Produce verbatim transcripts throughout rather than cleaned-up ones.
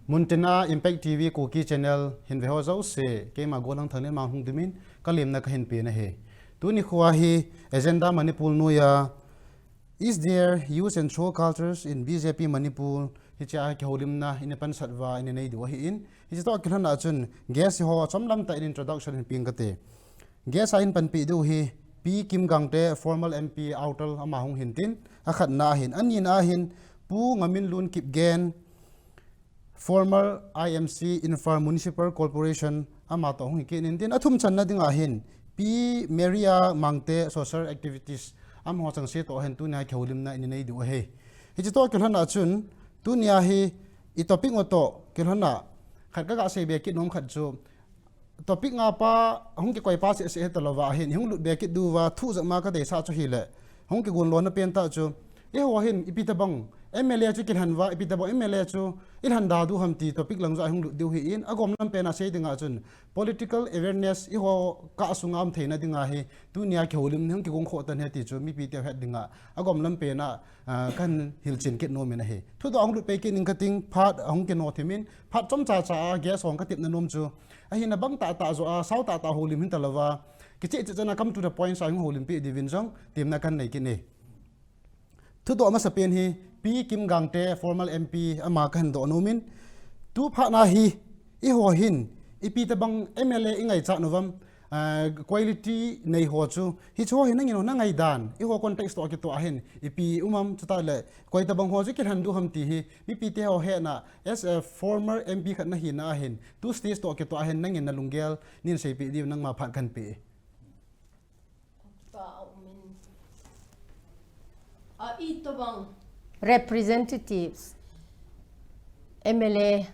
Muntina Impact T V Kuki Channel hin veho jouse, keima Golhang Thanglen ma hung dimin, kalemna kahin pe nahi. Tuni khoa hi Agenda Manipur noiya, Is there use and throw cultures in B J P Manipur? Hichea kihoulimna ina pansat uva ina nei diu ahin. Hiche toh kilhon a chun guest ho chomlam tah in introduction hin ping kate. Guest a hin panpi diu hi Pi Kim Gangte, former M P Aotal, ama hung hintin, akhatna ahin, anina ahin Pu Ngaminlun Kipgen, former I M C, Imphal Municipal Corporation, ama toh hung hi kit intin, athum channa dinga hin Pi Maria Mangte, social activist, amaho chengse toh hin tunia kihoulimna ina nei diu ahi. Hiche toh kilhon a chun, tunia hi i topic u toh kilhon a khat kaga seibe kit nom khat chu, topic nga pa, hung kikoi pa seh seh hita louva ahin, hung lut be kit diuva thu jat ma kadeisah chu hile, hung kigon lona pen tah chu, eiho hin ipi tabang M L A chu kilhen uva, ipi tabang M L A chu ilhen da diu ham ti topic lang joh a hung lut diu ahin, agom lam pen a sei dinga chun political awareness eiho kah sunga um theina dinga hi tunia kihoulim hung kigong khoh tan ahi ti chu mipite het dinga agom lam pen a, ah, kahin hilchen kit nom in ahi. Thudoh a hung lut pei kit ning kating, phat ahung kino thimin, phat chomcha cha a guest ho katepna nom chu, ahin abang tah tah joh a, sao tah tah houlim hita louva, kicheh cheh chan a come to the point sa hung houlimpi diuvin jong temna kahin nei kit e. Thudoh masa pen hi Pi Kim Gangte, former M P, ama kahin doh nom in, tu phat na hi eiho hin ipi tabang M L A ingaichat uvam, ah, quality nei ho chu, hiche ho hi nangin ho na ngaidan, eiho context toh kitoh a hin ipi um am, chutah le koi tabang ho chu kilhen diu ham ti hi mipite ho hetna, as a former M P khat nahina ahin, tu stage toh kitoh a hin nangin na lunggel nin seipeh diu, nangma phat kahin pe. Pa a um in. A, itobang representatives, M L A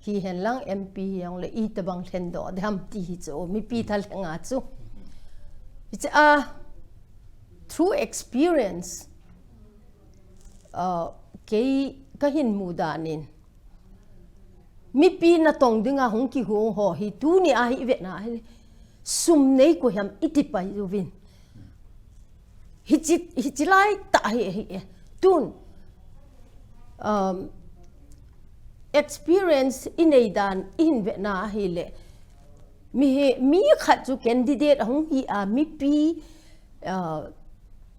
hihen lang, M P hihen lang le itobang lhendoh ding ham ti hi chu, mipi thal henga chu. Hiche a, through experience, a, kei kahin mu dan in, mipi natong dinga hung kihung ho hi, tunia hi ivetna hi, sum nei koi ham iti pai uvin. Hichi, hichi lai tah hi, hi, hi. Tun, um, experience inei dan ihin vetna hile, mi hi, mi khat chu candidate ahung hi a, mipi, uh,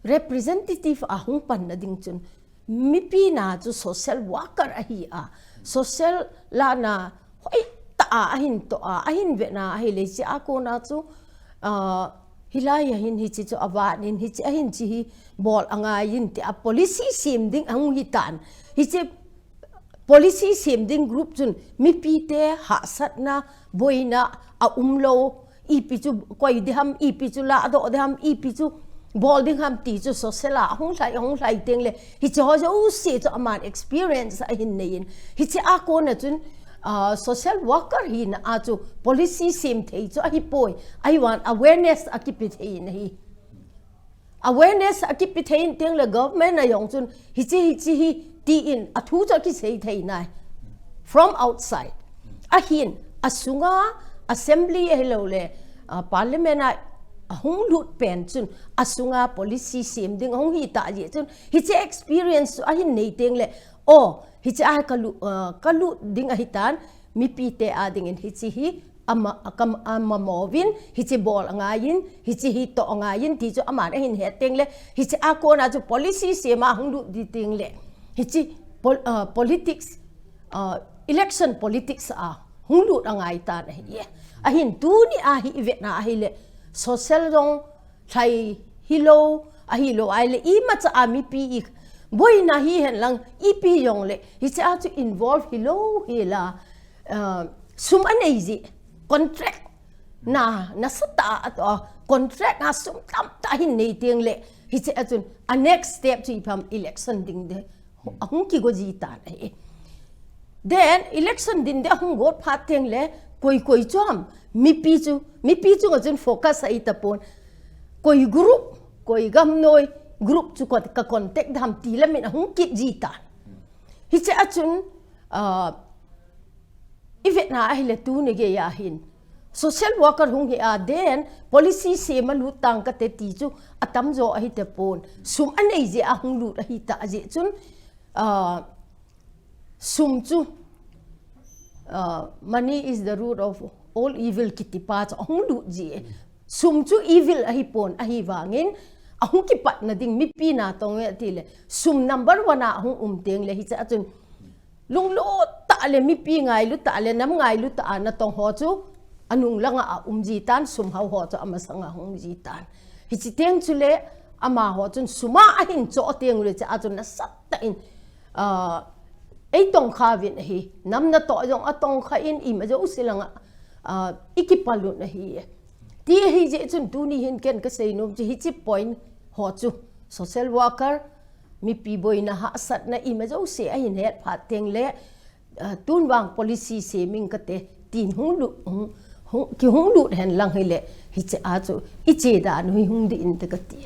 representative ahung panna ding chun, mipi na chu social worker ahi a, social lana hoitah a ahin toh a, ahin vetna ahile, hiche a kona chu, ah, hilai a hin hiche chu avat in, hiche a hin hiche hi bol angai in tia policy sem ding ahung hitan. Hiche policy sem ding group chun mipite hahsatna, boina aum lou, ipi chu koi ding ham, ipi chu ladoh ding ham, ipi chu bol ding ham ti chu social a ahung lhai, ahung lhai teng le, hiche ho jouse chu aman experience ahin nei in. Hiche a kona chun, ah, social worker hina a chu policy sem thei chu ahipoi, ahivang awareness akipe thei in ahi. Awareness akipe thei in teng le government a jong chun hiche, hiche hi ti in athu chu akisei thei nai. From outside. Ahin, asunga assembly ahilou le, ah, parliament a ahung lut pen chun, asunga policy sem ding ahung hita jeh chun, hiche experience chu ahin nei teng le, oh, hiche a kalut, ah, kalut ding ahitan, mipite a ding in hiche hi, ama, akam, amamo uvin, hiche bol angai in, hiche hi toh angai in, ti chu aman ahin het teng le, hiche a kona chu policy sem a hung lut ding teng le, hiche pol-, ah, politics, ah, election politics a hung lut angai tan ahi. Ahin tunia hi ivetna ahile, social jong lhai hilou, ahilou ahile, imacha a mipi i boina hihen lang, ipi jong le, hiche a chu involve hilou hela, ah, sum anei jeh, contract na, nasatah a, ah, contract a sum tamtah ahin nei teng le, hiche a chun, a next step chu ipi ham election ding ding. Ahung kigo ji tan ahi. Then, election din ding ahung got phat teng le, koi koi chu ham, mipi chu, mipi chunga chun focus ahi tapon. Koi group, koi gamnoi group chu ka, ka contact ding ham ti lamin ahung kit ji tan. Hiche a chun, ah, ivetna ahile tuni geiya hin social worker hung hi a, then policy sem a lut tang kate ti chu atamjo ahi tapon. Sum anei jeh a hung lut ahita jeh chun, ah, sum chu uh, money is the root of all evil kiti pa chu ahung lut ji e. Sum chu evil ahi pon, ahi vangin ahung kipatna ding mipi natong e tile, sum number one a ahung um teng le hiche a chun lunglut tah le, mipi ngailut tah le, nam ngailut tah a natong ho chu anung langa aum ji tan, sum hao ho chu amasanga hung ji tan. Hichi teng chule amaho chun suma ahin cho teng le cha a chun nasat tah in, ah, eitongkha uvin ahi, nam natoh jong atongkha in, ima jouse langa, ah, ikipalut ahi e. Ti ahi jeh chun tuni hin ken kasei nom chu hichi point ho chu social worker, mipi boina hahsatna ima jouse ahin het phat teng le, ah, tun vang policy seming kate, tin hung lut, hung, hung, kihung lut hen lang hile, hiche a chu iche dan u hi hung dih inte kati.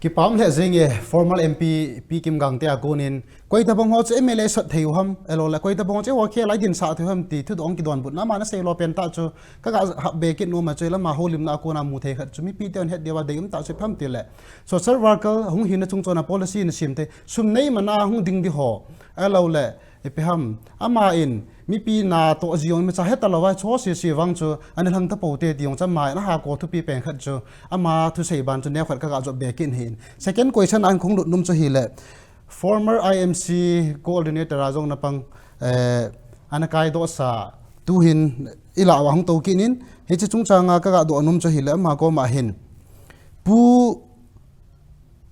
Kipah um lheh jenge, former M P Pi Kimgang te a konin, koitabang ho chu M L A sot thei u ham, ahilou le, koitabang ho chu eiho khel a idin sah thei u ham ti, thudol kidonbutna ama nasei lo pen tah chu, kaga hap be kit nom a chu, lama houlimna a kona mu thei khat chu, mipi ten het diu a deium tah chu ipi ham tile, social worker hung hina chungchon a policy nasem thei, sum nei man a hung ding di ho, ahilou le, ipi ham, ama in, mipi natoh jong imacha heta lou a, cho sese vang chu, ana lhang tapou te ti jong chu ama in, aha ko thupi pen khat chu, ama thusei ban chu neokhat kaga jop be kit in ahi. Second question a kahung lut nom chu hile, former I M C coordinator a jong napang, eh, ana kaidoh sa, tuhin ilah uva hung tou kit in, hiche chungchang a kaga doh nom chu hile, ama koma hin, Pu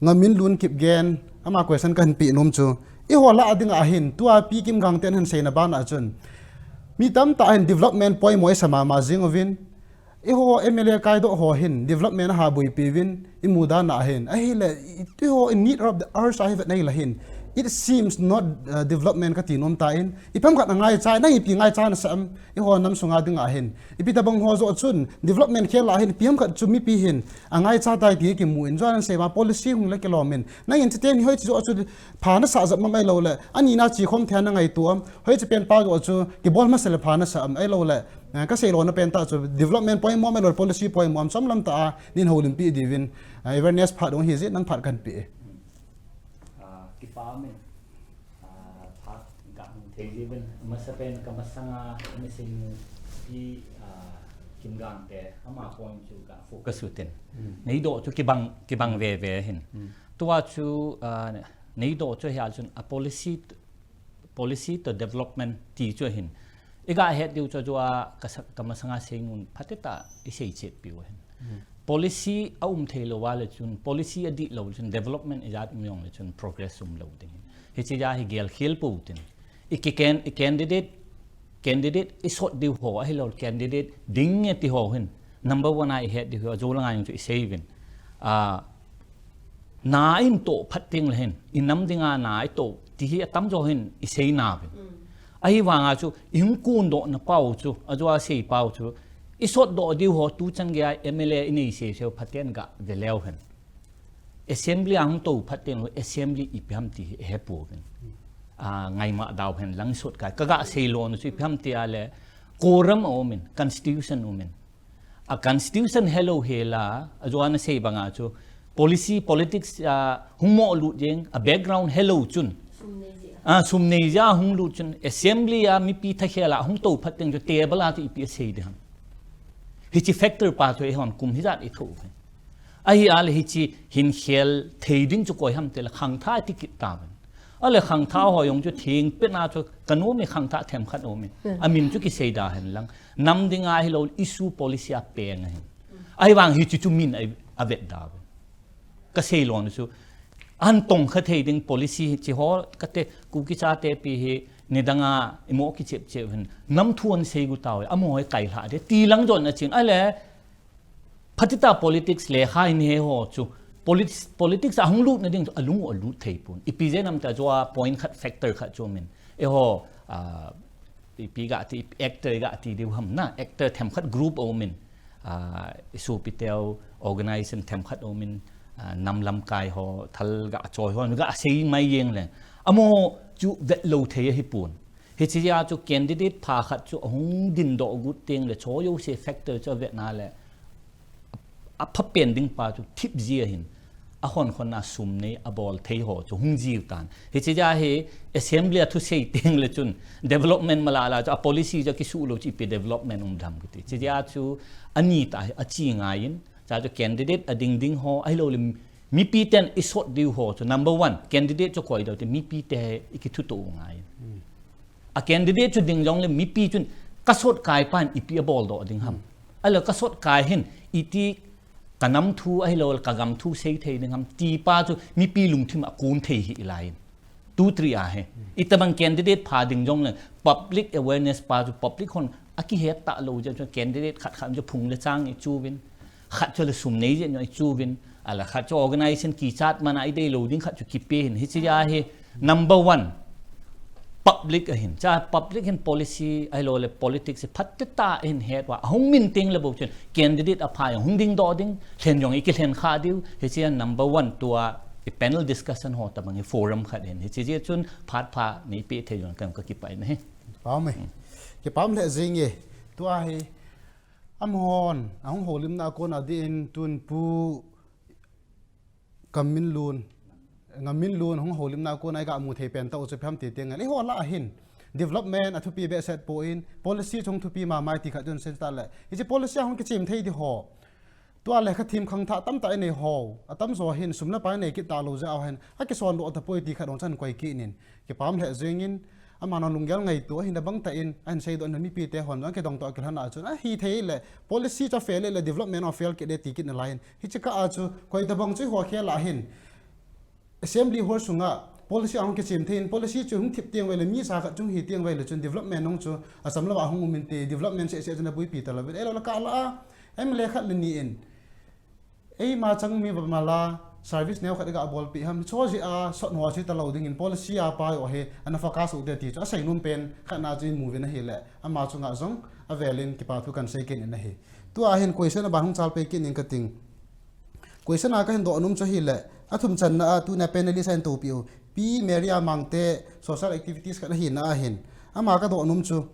Ngaminlun Kipgen, ama question kahin pe nom chu, eiho lah a dinga hin, tua Pi Kimgang ten ahin seina ban a chun, mi tamtah hin development poimo isa mama jing uvin, eiho M L A kaidoh ho hin development aha boipi uvin, imu dan a hin, ahile, eiho in need of the urge ahi vet nai la hin, it seems not, uh, development kati nom tan, ipi ham khat angaichat, nang ipi ngaichat nasah am, eiho nam sunga dinga hin, ipi tabang ho joh chun, development khel a hin, ipi ham khat chu mipi hin angaichat tai ti kimu in, joh ahin sei uva policy hung le kilom in, nang in chuteni hoiche joh chu pha nasah jep am ahilou le, ani na chi khom thei a nangaito am, hoiche pen pa joh chu kibol masa le pha nasah am ahilou le, eh, kasei lona pen tah chu development poimo am ahilou le policy poimo am, chomlam tah a nin houlimpi diuvin, eh, awareness phat hung hi jeh in nang phat kahin pe e. Ah, kipah um e. Ah, phat kamu thei jiuvin, amasapen kamasanga, amasang Pi, ah, Kimgang te, ama point chu ka focus utin. Mm. Neidoh chu kibang, kibang veve hin. Mm. Tua chu, ah, neidoh chu hia chun a policy, policy to development ti chu hin. Iga het diu chu chu a kasa-, kamasanga sei nom phatecha isei chet piu hin. Mm. Policy aum thei lou a le chun, policy adih lou chun, development ijat um jong le chun, progress um lou ding. Hiche a hi gel khel pou tin. I ki can-, i candidate, candidate isot diu ho, ahilou candidate ding e ti ho hin. Number one a ihet diu ho, ajo langa jong chu isei uvin. Ah, na in toh phat teng le hin, inam dinga na itoh, ti hi atamjo hin isei nauvin. Mm. Ahivanga chu, ihung kondoh na pau chu, ajo a sei pau chu, isot doh diu ho tu chan gei a M L A inei sei sei u phaten ga ve leu hen. Assembly a hung tou phat teng le, assembly ipi ham ti hi ihepouvin. Ah, ngaima dau hen lang isot kai. Kaga sei lona chu ipi ham ti a le, quorum aumin, constitution aumin. A constitution helou hela, ajo a nasei banga chu, policy, politics, ah, hung mo lut jeng, a background helou chun. Sum nei jeh a. Ah, sum nei jeh a hung lut chun, assembly a mipi thakhel a hung tou phat teng chu table a chu ipi asei ding ham. Hiche factor pa chu eihon kum hijat ithoh uve. Ahi a le hiche hin khel thei ding chu koi ham ti le khangthah iti kit tauvin. A le khangthah ho jong chu thingpet na chu kanom e, khangthah themkhat aumin. Hmm. Amin chu kisei da hen lang. Nam dinga hilou issue policy a peng ahin. Ahivang hiche chu min a, avet da uvin. Kasei lona chu. Ahin tongkha thei ding policy hiche ho kate Kuki chate pi hi nidanga imo kichep chep hin. Nam thu ahin sei gu tauve. Amaho hi kailhah de. Ti lang jon a chin. A le Phatita politics le kha in he ho chu polit-, politics a hung lut na ding chu alung u alut thei pon. Ipi jeh ham tia chu a point khat factor khat chu min. Eiho, ah, ipi ga ti, actor ga ti diu ham na, actor themkhat group aumin. Ah, isopi teu organization themkhat aumin, ah, nam lamkai ho, thal ga choi ho, ga sei mai jeng le. Amaho chu vet lou thei ahi pon. Hiche a chu candidate pha khat chu ahung din doh got teng le cho jouse factor chu avet na le. Apha pen ding pa chu thip ji ahin. a hon hon a sum nei a bol thei ho chu hung jiu tan. Hiche jeh a hi assembly a thu sei teng le chun development mala la chu a policy chu kisuh lou chu ipi development um tham kiti. Hiche jeh a chu ani ta a chi ngai in, cha chu candidate a ding ding ho, ahilou le mipi ten i sot diu ho chu number one, candidate chu koi dou te mipi te i kithuto u ngai in. A candidate chu ding jong le mipi chun ka sot kai pan ipi a bol doh ding ham. Ahilou ka sot kai hin iti ka nam thu ahilou le ka gam thu sei thei ding ham ti pa chu mipi lungthim a kun thei hi i lai in. Two, three a he. Itabang candidate pha ding jong le public awareness pa chu public hon a kihet ta lou jeh chu candidate khat khat chu phung le chang i chu vin. Khat chu le sum nei jeh nyo i chu vin. Ahilou khat chu organization kichat man a i dei lou ding khat chu kipe hin. Hiche jeh a hi number one, public ahin. Cha public hin policy ahilou le politics hi phatah a hin het uva. Ahung min teng le bou chun candidate a pha jong hung ding doh ding, lhen jong i kilhen kha diu. Hiche a number one tua i panel discussion ho tabang hi forum khat hin. Hiche jeh chun phat pha nei pe thei jong kan ka kipah in ahi. Pam e. Kipah le jing e. Tua hi amahon ahung houlimna a kon a din tun pu Ngam Min Lun, Ngam Min Lun hung houlimna a kon a i ga mu thei pen tah u chu ipi ham ti teng le, i ho lah a hin development a thupi behseh poi, policy chu hung thupi mama e ti khat chun sei ta le. Hiche policy a hung kichem thei di ho. Tua le kha thim khangthah tamtah i nei ho. Atam jo hin sum le pai nei kit ta lou jeh a hin a kison doh tapoi ti khat hung chan koi kit in. Kipah le jing in, amahon lunggel ngaito ahin abang tah in, ahin seidoh in mipi te hon jong kidong toh kilhon a chun, ahi thei le, policy chu a fail le, development a fail kit le ti kit nalai in. Hiche kah a chu, koi tabang chu i ho khel a hin. Assembly hall sunga, policy ahung kichem thei in, policy chu hung thip teng vei le, mi sa khat chung hi teng vei le chun, development hung chu, asam lou a hung um inte, development seh seh chun abuipi ta lou vin. Ahilou le kah lah a, M L A khat le ni in. Eima chang mi va mala, service neo khat i ga bolpi ham, chu jeh a sot ho chu ta lou ding in policy a pa jo hi, ana focus u te ti chu, a sei nom pen, khat na chu i mu vin ahi le, ama chunga jong, a vel in kipa thu kan sei kit in ahi. Tua hin question a ban hung chal pe kit in ka ting. Question a ka hin doh nom chu ahi le, a thum channa a, tuna panelist a hin toupi u. Pi Maria Mangte, social activities khat ahi na a hin. Ama ka doh nom chu.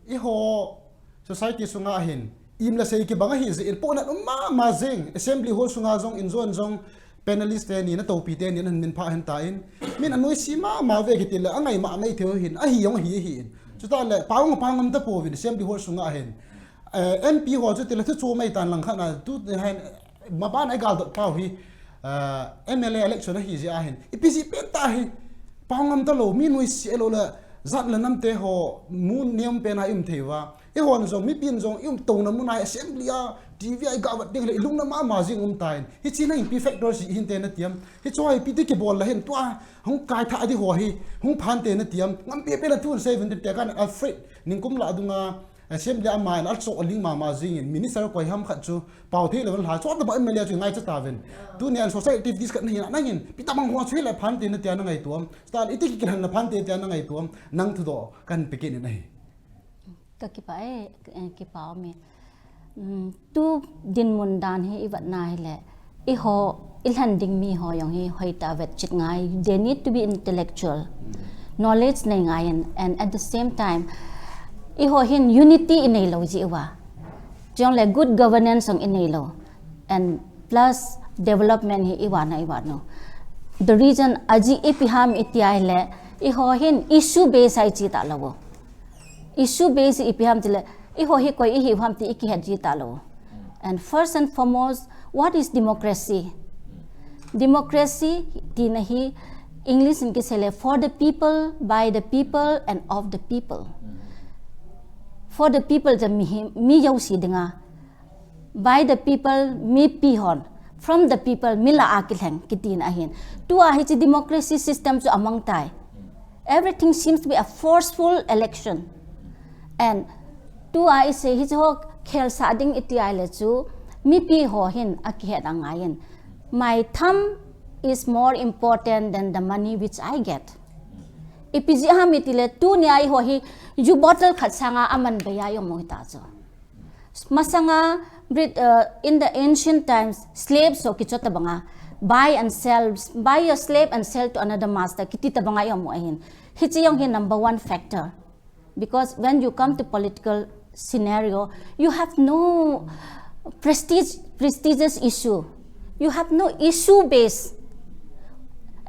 I ho society sunga hin, im le sei kibang ahi jeh in, pohnat um mama jing, assembly hall sunga jong, in jong jong, panelist te ni na toupi te ni na min pha hin ta in, min a noisy mama ve kiti le, a ngai mama i thei hin, ahi jong ahi, ahi in. Chuta le, pao ngam, pao ngam ta pouvin, assembly hall sunga hin. Eh, M P ho chu ti le, thu chu mai tan lang khat na, tu hin, maban a i gal dot pau hi, eh, M L A election ahi jeh a hin. Ipi jeh pen tah hi, pao ngam ta lou, mi noisy lou le, jat le nam te ho, mu niam pen a i um thei uva. I hon jong, mipin jong, i um touna mun a, assembly a, T V a i ga vet ding le, i lungna mama jing um ta in. Hiche na ipi factor si hin te na tiam. Hiche ho hi ipi ti kibol la hin tua, hung kai tha di ho hi, hung phan te na tiam. Ngam pe pe na tun sei vin te kan Alfred, ningkum la dunga, assembly a mai na, alcho aling mama jing in, minister koi ham khat chu, pao thei le van la, chon ta ba M L A chu ngai cha ta vin. Tuni an social activities khat na hin, na hin, pi tabang ho chu hi le phan te na tia na ngaito am. Stal iti ki kilan na phan te tia na ngaito am, nang thudoh, kan pe kit in ahi. Ka kipah e, eh, kipah um e. Mm, tu dinmun dan hi i vet na hi le, i ho, i lhen ding mi ho jong hi hoi ta vet chit ngai. They need to be intellectual. Knowledge nei ngai in, and at the same time, i ho hin unity i nei lou jeh uva. Chule good governance jong i nei lou. And plus development hi i vat na i vat no. The reason ajeh ipi ham i ti a hi le, i ho hin issue base a i chi ta lou. Issue base ipi ham ti le, i ho hi koi i hi ham ti i kihet ji ta lou. And first and foremost, what is democracy? Democracy tina hi English in kisei le, for the people, by the people, and of the people. For the people chu mi hi, mi jouse dinga. By the people, mipi hon. From the people, mi lah a kilheng, kiti na ahin. Tua hiche democracy system chu amang tai. Everything seems to be a forceful election. And tua i sei hiche ho khel sah ding i ti a le chu, mipi ho hin a kihet a ngai in. My thumb is more important than the money which I get. Ipi jeh ham i ti le, tunia i ho hi, ju bottle khat sanga aman bei a i um u hi ta chu. Masanga, Brit-, uh, in the ancient times, slaves ho kicho tabanga, buy and sell, buy your slave and sell to another master, kiti tabanga i um u ahin. Hiche jong hi number one factor. Because when you come to political scenario, you have no prestige, prestigious issue. You have no issue base.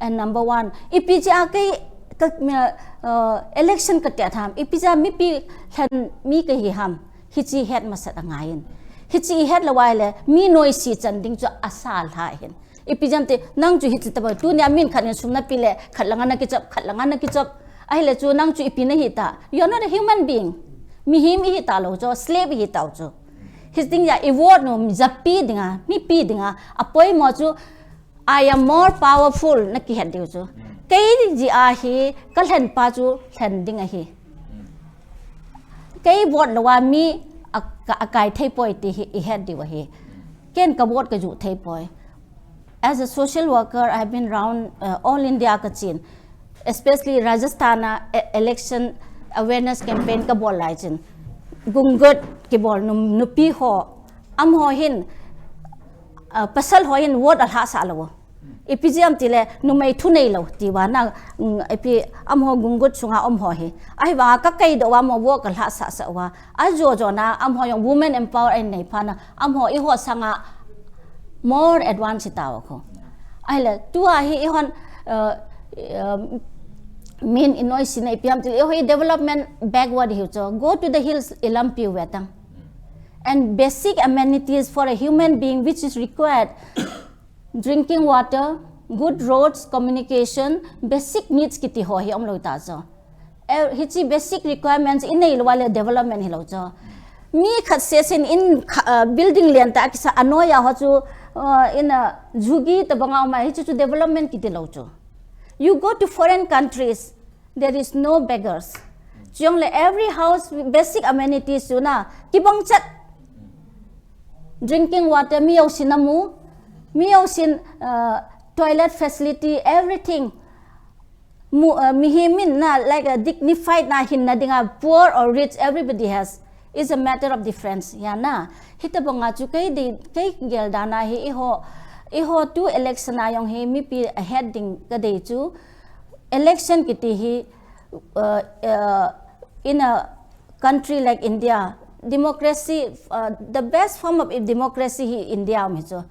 And number one, ipi jeh a kei ka, uh, election ka tia tham, ipi jeh a mipi lhen mi ka hi ham. Hichi het masat angaiyin. Hichi het lou ahile, mi noise chan ding chu asal ha hin. Ipi jeh a te, nang chu hichi taba, tunia min khat in sum na pi le, khat langa na kichop, khat langa na kichop. Ahile chu nang chu ipi na hi ta. You are not a human being. Mihem ihi ta lou chu, slave ihi ta chu. Hichi ding jeh a i vote nu, japi dinga, mipi dinga, apoimo chu, I am more powerful, na kihet diu chu. Kei jeh a hi, ka lhen pa chu, lhen ding ahi. Kei vote lou a mi a, ka, akai thei poi ti hi, i het diu ahi. Ken ka vote ka ju thei poi. As a social worker, I have been round, uh, all India ka chen. Especially Rajasthan a e-, election awareness campaign ka bol lai chen. Gungut kibol num, nupi ho. Amaho hin, uh, pasal ho hin vote alhah sah lou. Ipi jeh ham tile, numei thu nei lou, ti uva na, mm, ipi amaho Gungut sunga um ho hi. Ahivanga ka kaidoh uva amaho vote ka lhah sah sah uva. Ajo jo na, amaho jong women empower a nei phat na, amaho eiho sanga more advance tao ko. Ahile, tua hi eihon, uh, uh, min i noise na ipi ham tile, eiho hi development backward hiu chu. Go to the hills i lampiu ve tang. And basic amenities for a human being which is required, drinking water, good roads, communication, basic needs kiti ho hi um lou ta chu. Eh, hichi basic requirements i nei lou a le development hi lou chu. Mi khat seh seh in kha-, uh, building lian tah kisa anoi a ho chu, uh, in a jhugi tabang a um a hichi chu development kiti lou chu. You go to foreign countries, there is no beggars. Chujongle every house basic amenities chu na kibang chet. Drinking water mi jousen amu, mi jousen, uh, toilet facility, everything. Mu, uh, mihem in na, like, a dignified na hinna dinga, poor or rich, everybody has. It's a matter of difference. Ya na. Hitabanga chu kei dei, kei gel dan a hi eiho, eiho tu election a jong hi mipi ahet ding ka dei chu. Election kiti hi, uh, uh, in a country like India, democracy, uh, the best form of democracy hi India um hi chu.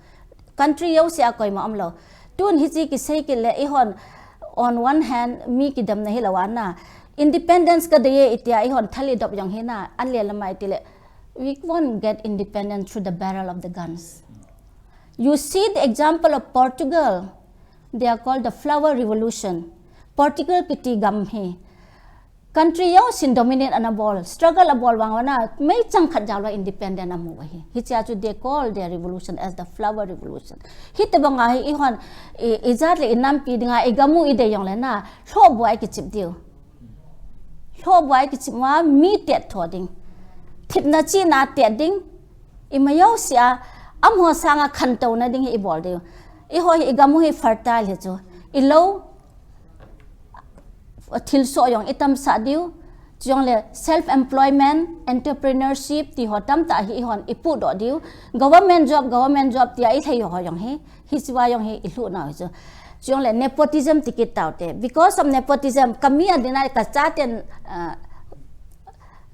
Country jouse a koima um lou. Tun hichi kisei kit le eihon, on one hand, mi kidemna hi lou a na. Independence ka dei e itia eihon thal i dop jong hi na, an le lama i ti le, we won't get independence through the barrel of the guns. You see the example of Portugal. They are called the flower revolution. Portugal kiti gam hi. Country jousen dominate ana bol, struggle abol vang uva na, meichang khat jal uva independent amu u ahi. Hichea chu they call their revolution as the flower revolution. Hitabanga hi eihon, i, ijat le inampi dinga, igam u idei jongle na, lhoh bua i kichip diu. Lhoh bua i kichip uva, mi tet tho ding. Thipna chihna tet ding. Ima jouse a, amaho sanga khantouna ding hi ibol diu. Eiho hi igam u hi fertile hi chu. Ilou, thilsoh jong itamsah diu. Chujongle self employment, entrepreneurship ti ho tamtah hi eihon ipudoh diu. Government job, government job tia ilhei ho jong hi, hichea jong hi ilhuh nau hi chu. Chujongle nepotism ti kit taute. Because of nepotism, kami a dinga kachaten, uh,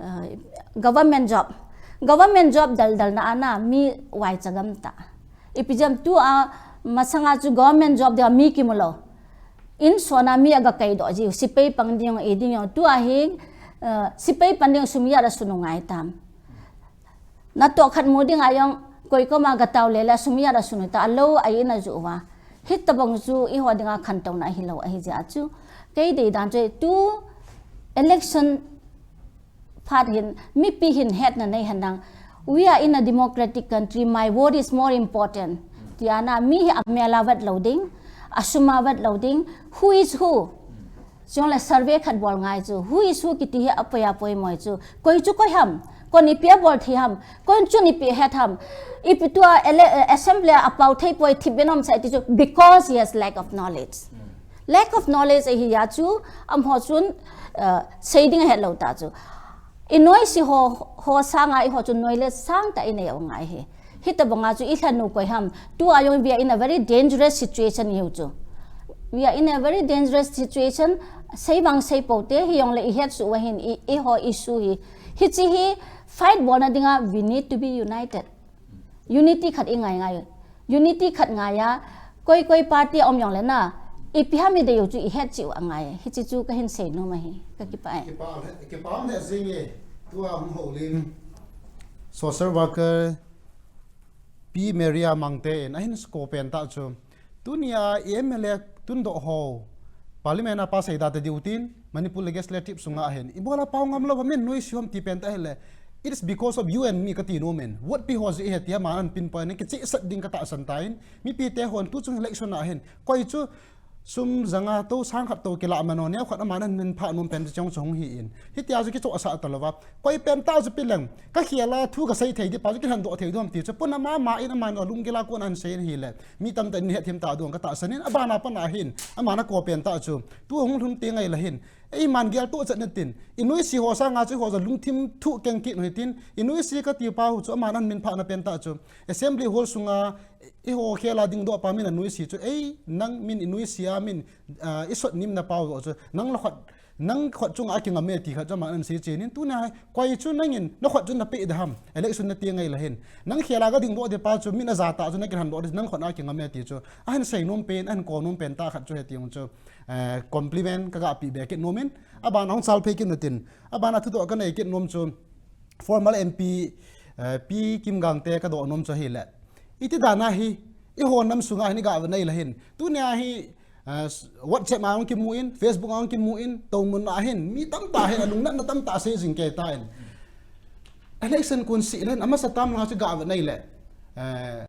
uh, government job. Government job daldal na ana mi vaicha gam ta. Ipi jeh ham tua masanga chu government job dia mi kimu lou. Insung a mi aga kaidoh jiu, sepai pang ding, i ding jong. Tua hi, uh, sepai pang ding sum ijat a sun u ngai tam. Natoh khat mu dinga jong, koi koma gatao le le sum ijat a sun u ta, alou a ina ju uva. Hitabang chu eiho dinga khantouna hilou ahi jeh a chu. Kei dei dan chu tu election phat hin, mipi hin hetna nei henlang. We are in a democratic country, my vote is more important. Tia na mi hi amel a vet lou ding, asum a vet lou ding, who is who? Chujongle survey khat bol ngai chu, who is who kiti hi apoi apoi moi chu. Koi chu koi ham, koin ipi abol thei ham, koin chun ipi het ham. Ipi tua ele-, assembly a pao thei poi thip ben um sai ti chu, because he has lack of knowledge. Lack of knowledge ahi a chu, amaho chun, uh, sei ding ahet lou ta chu. I noise ho, ho sanga eiho chu noise le sangtah inei u ngai hi. Hitabanga chu ilhen u koi ham. Tua jong we are in a very dangerous situation ihiu chu. We are in a very dangerous situation. Sei vang sei pou te hijongle ihet suh uva hin i, eiho issue hi. Hichi hi fight bolna dinga we need to be united. Unity khat ingai ngai. Unity khat ngai a, koi koi party a um jongle na, ipi ham idei u chu ihet cheh u angai, hiche chu kahin seinom ahi, kakipah e. Kipah le, kipah le jing e, tua hung houlim. Social worker, Pi Maria Mangte in ahin seipen tah chu, tunia M L A tundoh ho, Parliament a pa seida ta diu tin, Manipur Legislative sunga ahin, ibola pao ngam lou, amin noise hom ti pen tah ahile, it's because of you and me kati nom in, vote pi ho jeh ahi tia aman ahin pinpoint in, kichehsah ding katahsan tan, mipite hon tuchung election a hin, koi chu, sum janga to sang khat to kilah mano neo khat aman ahin phah nom pen chu chong chong hi in. Hitia chu kichohsah ta louva. Koi pen tah chu pi leng. Kakhel a thu kasei thei di pa chu kilhendoh thei dom ti chu. Puna mama in aman alunggil a kon ahin sei in ahile. Mi tamtah in hethem ta ding katahsan in abana pana hin. Aman akou pen tah chu. Tu hung lhun teng ahile hin. Eiman gel to chat na tin. Inoise ho sanga chu ho ja lungthim thu keng kit u hitin. Inoise kati pa hu chu aman ahin phah na pen tah chu. Assembly hall sunga Eiho khel a dingdoh pa min anoise chu, ei, nang min inoise a min, ah, isot nimna pau chu, nang la khut, nang khut chunga kingam e ti khat chu aman ahin sei chen in, tunia hi, koi chu nangin, na khut chu napeh ding ham, election nati ngai le hin. Nang khel a kadingdoh ding pa chu, min aja tah chu, nakilhendoh ding, nang khut a kingam e ti chu, ahin seinom pen, ahin kou nom pen tah khat chu hiti jong chu, eh, compliment kaga pe be kit nom in, abana hung chal phei kit na tin, abana thudoh kanei kit nom chu, former M P, eh, Pi Kim Gangte kadoh nom chu ahile. Iti dan ahi, eiho nam sunga hin iga ve nai le hin. Tunia hi, eh, WhatsApp a hung kimu in, Facebook a hung kimu in, tomun a hin, mi tamtah hin, alungnatna tamtah sei jing kei tan. Election kon seh le hin, amasa tam langa chu ga ve nai le. Eh,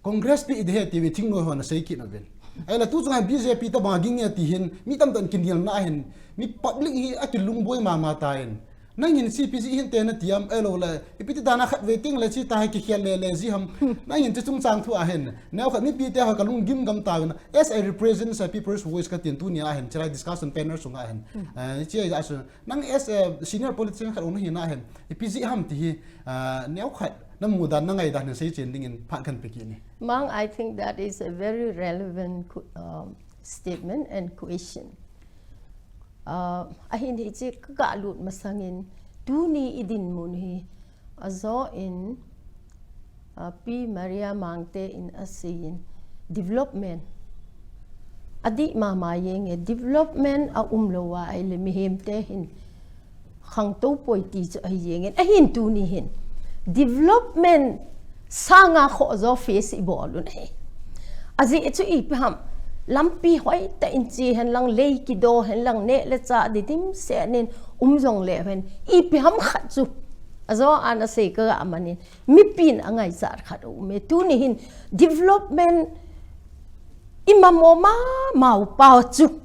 Congress pi idei ahi ti ve thingnoi hon asei kit uvin. Ahile tuchunga B J P tabang ging e ti hin, mi tamtah in kinelna hin, mi public hi akilungboi mama tan. Nangin C P C hinte nati am, ahilou le, ipi ti dan a khatvei teng le chi ta hi kikhel le le ji ham. Nangin chu chungchang thu a hin. Neo khat mipite ho kalung gim gam tauvin. As I represent a People's Voice katin tunia hin. Chulai discussion panel sunga hin. Eh, chi a chu. Nang as a senior politician khat u nahi na hin. Ipi ji ham ti hi. Ah, neo khat. Namu dan na ngai dan hin sei chen dingin phat kahin pe kit e. Mang, I think that is a very relevant, um, statement and question. Ah, ahin hiche kaga lut masangin tuni idinmun hi ajo in, ah, Pi Maria Mangte in asei in development adih mama jeng e, development aum lou a ahile mihemte hin khangtou poi ti chu ahi jeng in, ahin tuni hin development sanga khoh jo face ibol un ahi. Ajeh chu ipi ham, lampi hoitah in che hen lang, lei kido hen lang, neh le chah ding dimset in um jongle hen, ipi ham khat chu ajo a nasei kaga man in, mipin angaichat khat aum e. Tuni hin development imamo mama u pa chu,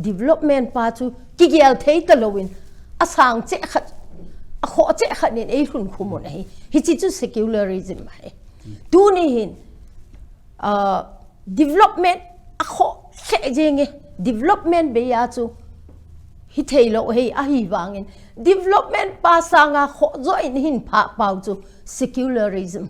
development pa chu kigel thei talouvin, asang cheh khat, akhoh cheh khat in eilhun khum un ahi. Hiche chu secularism ahi. Tuni hin, ah, development akhoh lheh jeng e, development bei a chu hithei lou ahi, ahivangin development pa sanga khoh jo in hin phah pau chu secularism.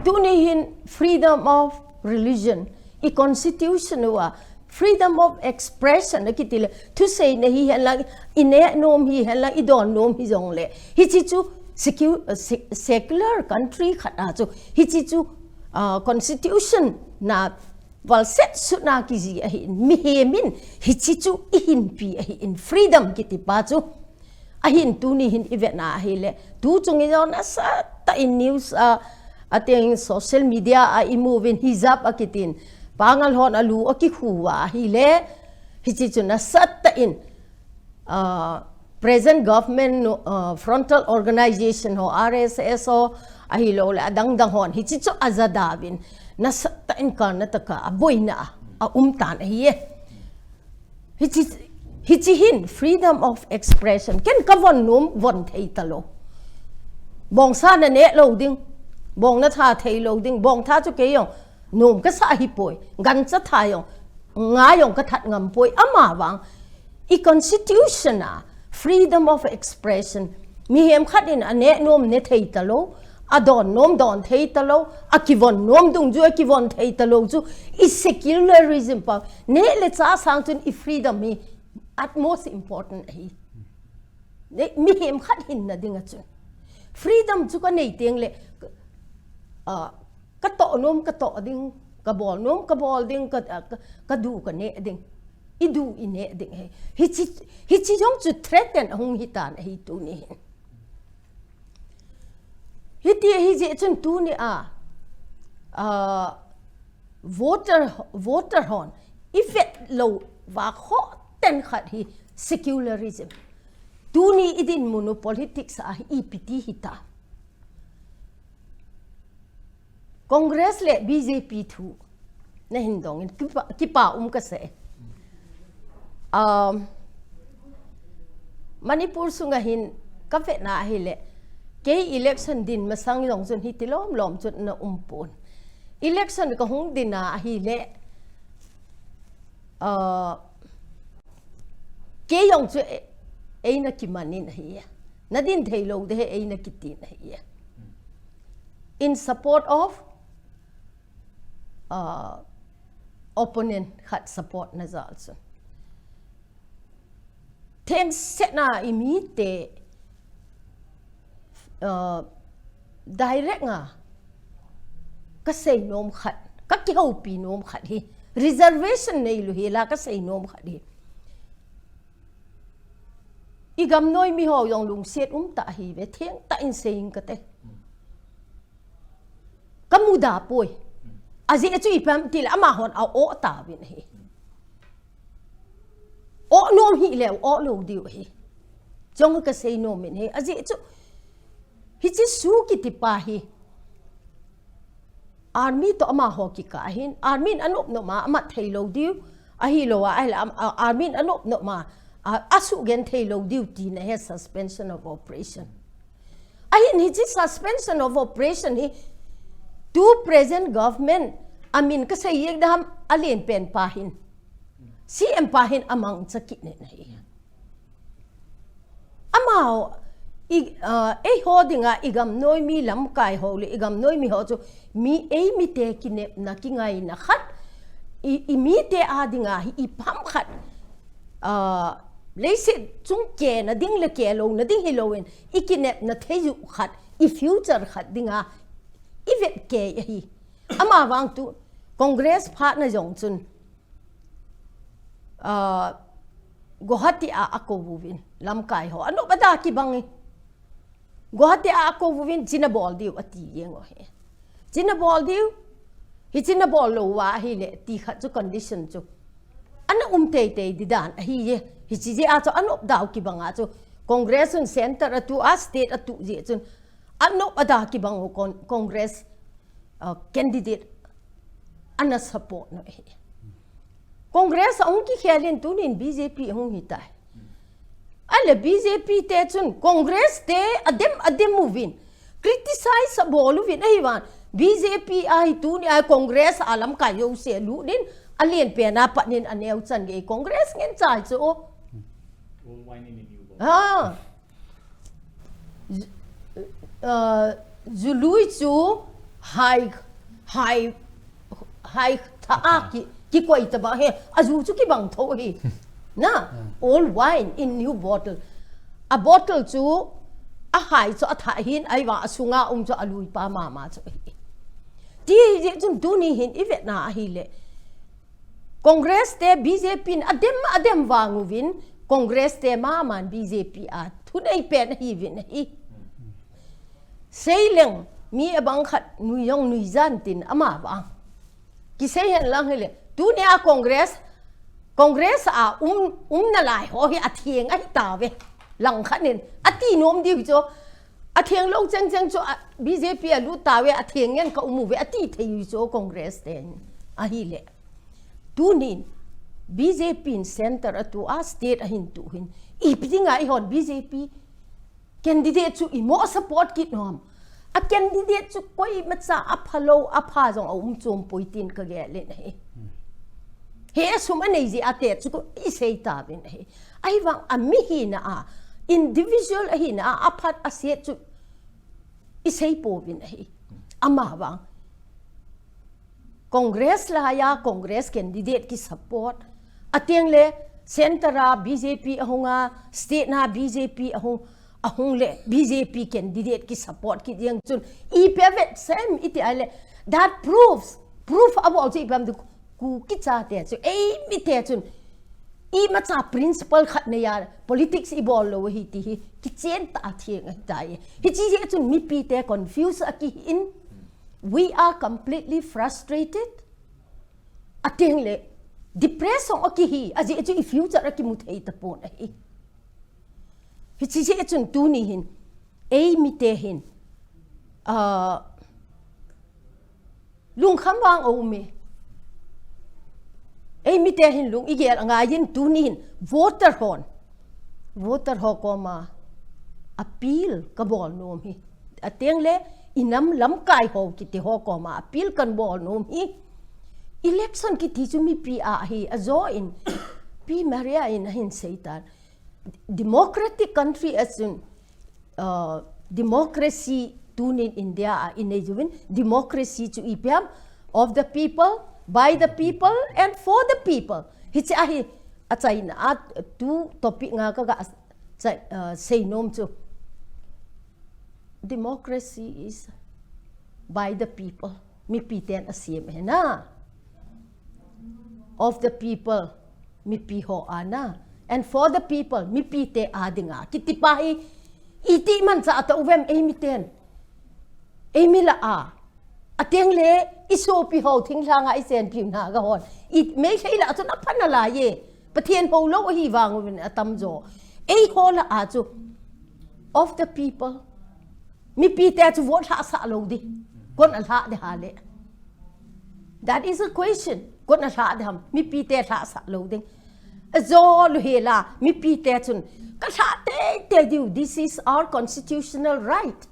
Tuni hin freedom of religion, i constitution uva freedom of expression akiti le, thuseina hi hen lang, ineh nom hi hen lang, idon nom hi jongle, hiche chu secu-, uh, se-, secular country khat a chu, hiche chu, uh, constitution na valset sutna kiji ahin, mihem in hiche chu ihinpi ahin, freedom kiti pa chu. Ahin tuni hin ivetna ahile, tuchung in jong nasatah in news a, ateng social media a imu uvin hijab akitin, pangal hon alu akikhu uva ahile, hiche chu nasatah in, ah, present government, ah, frontal organization ho, R S S ho, ahilou le adang dang hon hiche chu ajada uvin, nasatah in Karnataka a boina a, aum tan ahi e. Hiche, hiche hin freedom of expression. Ken kavon nom, von thei talou. Bongsa naneh lou ding. Bong natha thei lou ding. Bongtha chu kei jong nom kasa ahipoi. Gancha tha jong, nga jong kathat ngam poi. Amavang, i constitution a freedom of expression. Mihem khat in aneh nom ne thei talou. Adon nom don thei talou, akivon nom dungjui a kivon thei talou chu, i secularism pa, neh le chah sang chun i freedom hi utmost important ahi. Neh, mihem khat hinna dinga chun. Freedom chu kanei teng le, ah, Ka toh nom ka toh ding, ka bol nom ka bol ding, ka, ka, ka du ka neh ding. I du i neh ding ahi. Hichi, hichi jong chu threaten ahung hitan ahi tuni hin. Hiti ahi jeh chun tuni a, ah, voter, voter hon i vet lou va khoh ten khat hi secularism. Tuni i dinmun u politics a hi ipi ti hita. Congress le B J P thu na hin dong in kipa, kipa um ka sei. Um, Manipur sunga hin ka vetna ahile, kei election din masang jong chun hiti lom lom chun na um pon. Election ka hung dinna ahile, uh, kei jong chu e-, eina kimanin ahi. Na din thei lou ding ahi, eina kitin ahi. In support of, uh, opponent khat support na jal chun. Thengsetna i mite, uh, direct nga ka sei nom khat, ka kihoupi nom khat hi. Reservation nei lou hi la ka sei nom khat hi. I gamnoi mi ho jong lungset um tah ahi ve, thengtah in sei ing ka te. Ka muda poi. Ajeh chu ipi ham tile amahon a-oh tauvin ahi. Oh nom hile oh lou diu ahi. Chong ka sei nom in ahi. Ajeh chu hichi Su kiti pa hi. Army toh amaho kikah ahin, army in anop nop ma, amat thei lou diu, ahilou a, ahile am-, a, army in anop nop ma, a, asuhgen thei lou diu tina ahi suspension of operation. Ahin hichi suspension of operation hi, tu present government, amin ka sei jeng dam, alen pen pa hin, C M pa hin amangcha kit nin ahi. Amaho, i, ah, eiho dinga, i gamnoi mi lamkai ho le, i gamnoi mi ho chu, mi, ei mite kinepna, kingaina khat, i, i mite a dinga hi, ipi ham khat, ah, leiset chung kena ding le kelou na ding hilouvin, i kinepna thei u khat, i future khat dinga, i vet kei ahi. Amavang tu, Congress phat na jong chun, ah, Guwahati a akou uvin, lamkai ho. Anop ada kibang e. Guwahati a akou uvin, hichi na bol diu, ati jeng u ahi. Hichi na bol diu, hichi na bol lou uva ahile, ti khat chu condition chu. Ana um teitei ding dan ahi e. Hichi jeh a chu anop dau kibang a chu. Congress un center a tu a, state a tu jeh chun. Anop ada kibang u con-, Congress, ah, candidate ana support nau ahi. Congress ahung kikhel in tunin B J P ahung hitai. Ahile B J P te chun Congress te adem, adem uvin, criticize abol uvin ahivang, B J P ahi tuni a Congress a lamkai jouse alut in, alen pen a pat in aneo chan gei Congress ngen chai chu. All wine in a new bottle. Ha. Ju-, uh, ju lui chu hai, hai, hai tha a ki, kikoi taba he, aju chu kibang tho hi. Na, hmm, old wine in new bottle. A bottle chu a hai chu a tha hin, ahivang a sunga um chu a lui pa mama chu hi. Ti jeh chun tuni hin i vetna ahile. Congress te B J P in adem, adem vang uvin, Congress te maman B J P a thunei pen ahiuvin ahi. Seileng mi abang khat nui jong nui jan tin amavang. Kisei hen lang hile, tunia Congress, Congress a um, um nalai ho hi atheng ahi tauve. Langkhat in, ati nom diu chu, atheng lou cheng cheng chu, a, B J P alut tauve, atheng ngen ka um uve, ati thei u chu Congress ten ahile. Tunin B J P in center a tu a, state a hin tu hin. Ipi dinga eihon B J P candidate chu imo support kit nom. A candidate chu koimacha aphalou, apha jong aum chom poi tin ka gel in ahi. He sum anei jeh a te chu ko i sei tauvin ahi. Ahivang a mi hina a, individual ahina a, aphat aset chu i sei pouvin ahi. Amavang. Congress laiya, Congress candidate ki support. Ateng le, center a B J P ahung a, state na B J P ahung, ahung le, B J P candidate ki support kit jeng chun. Ipi avet sem iti ahile, That proves, proof abol chu ipi ham itile, Kuki chate chu, eimite chun imacha principle khat neiya politics ibol lou ahi ti hi kichen tah a theng ahitai. Hiche jeh chun mipite confuse akihin, we are completely frustrated. Ateng le, depress jong akihi, ajeh chu i future akimu thei tapon ahi. Hiche jeh chun tuni hin, eimite hin, ah, lungkham vang aume. Eimite hin lung igel angaiyin tuni hin, voter hon, voter ho koma appeal kabol nom hi. Ateng le, inam lamkai ho kiti ho koma appeal kabol nom hi. Election kiti chu mipi a ahi, ajo in, Pi Maria in ahin seitan. Democratic country ahin, uh, democracy tunin India a inei uvin, democracy chu ipi ham, of the people, by the people, and for the people. Hiche ahi, achaina a tu topic nga kaga, uh, seinom chu. Democracy is by the people. Mipiten asem ahi na. Of the people. Mipi ho a na. And for the people. Mipite a dinga. Kiti pa hi. Iti mancha ata uvem eimiten. Eimi lah a. Ateng le, isopi ho thinglhang a ichenpi u na gahon. I Meitei lah a chun apha nalai e. Pathen ho lou ahi vang uvin atamjo. Eiho lah a chu. Of the people. Mipite chu vote lhahsah lou ding. Koin alhah ding ham le. That is a question. Koin alhah ding ham. Mipite lhahsah lou ding. Ajo lou hela, mipite chun. Kalhah teitei diu. This is our constitutional right.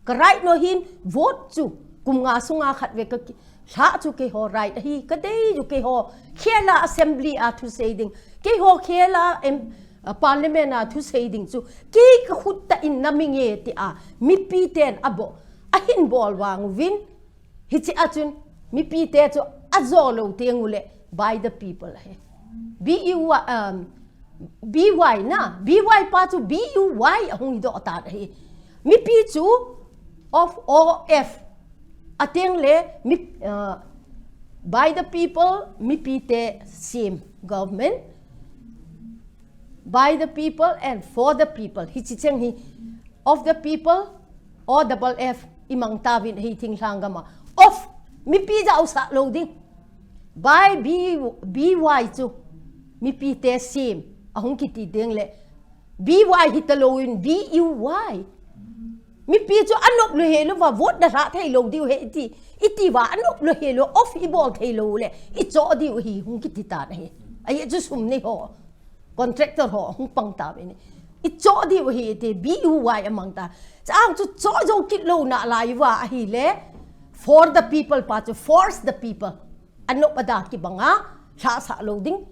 Ka right nom hin vote chu. Kum nga sunga khat vei ka ki-, lhah chu keiho right ahi. Kadei chu keiho. Khela assembly a thusei ding. Keiho khela em, a, parliament a thusei ding chu. Kei kakhut tah in naminge tia. Mipiten abol. Ahin bol vang uvin. Hiche a chun. Mipite chu ajo lou teng ule. By the people ahi. B U Y, um, B Y na. B Y pa chu B U Y ahung doh tan ahi. Mipi chu of, O F. Ateng le, mi, uh, by the people, mipite sem government. By the people and for the people. Hiche cheng hi of the people, O double F, imang tauvin hi thinglhang gam a. Of, mipi jaosah lou ding. By B, B Y chu, mipite sem, ahung kiti teng le. B Y hita louvin, B U Y. Mipi chu anop lou helou va, vote nalhah thei lou diu ahi iti. Iti va anop lou helou, of ibol thei lou le. Icho diu ahi, hung kiti tan ahi. Ahi chu sum nei ho. Contractor ho, hung pang tauvin. Icho diu ahi iti, B U Y amang ta. Chang chu cho jou kit lou nalai uva ahile. For the people pa chu, force the people. Anop ada kibanga, lhahsah lou ding.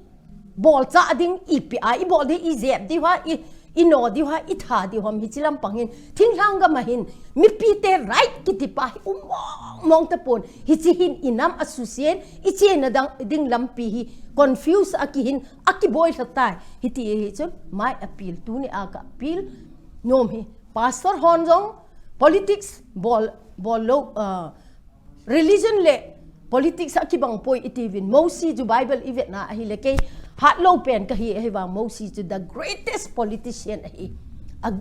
Bolcha ding, ipi a, ibol ding, ijep diu ham, i, ino diu ham, itha diu ham, hiche lampang hin. Thinglhang gam a hin, mipite right kiti pa hi, um mong mong tapon. Hiche hin, inam asusen, ichena ding lampi hi, confuse akihin, akiboi lha tai. Hiti hi chun, my appeal, tuni a ka appeal, nom hi. Pastor hon jong, politics, bol, bol lou, uh, Religion le politics a kibang poi iti uvin. Mosi chu Bible ivet na ahile kei hatlou pen kahi ahi vang Mosi chu the greatest politician ahi. A,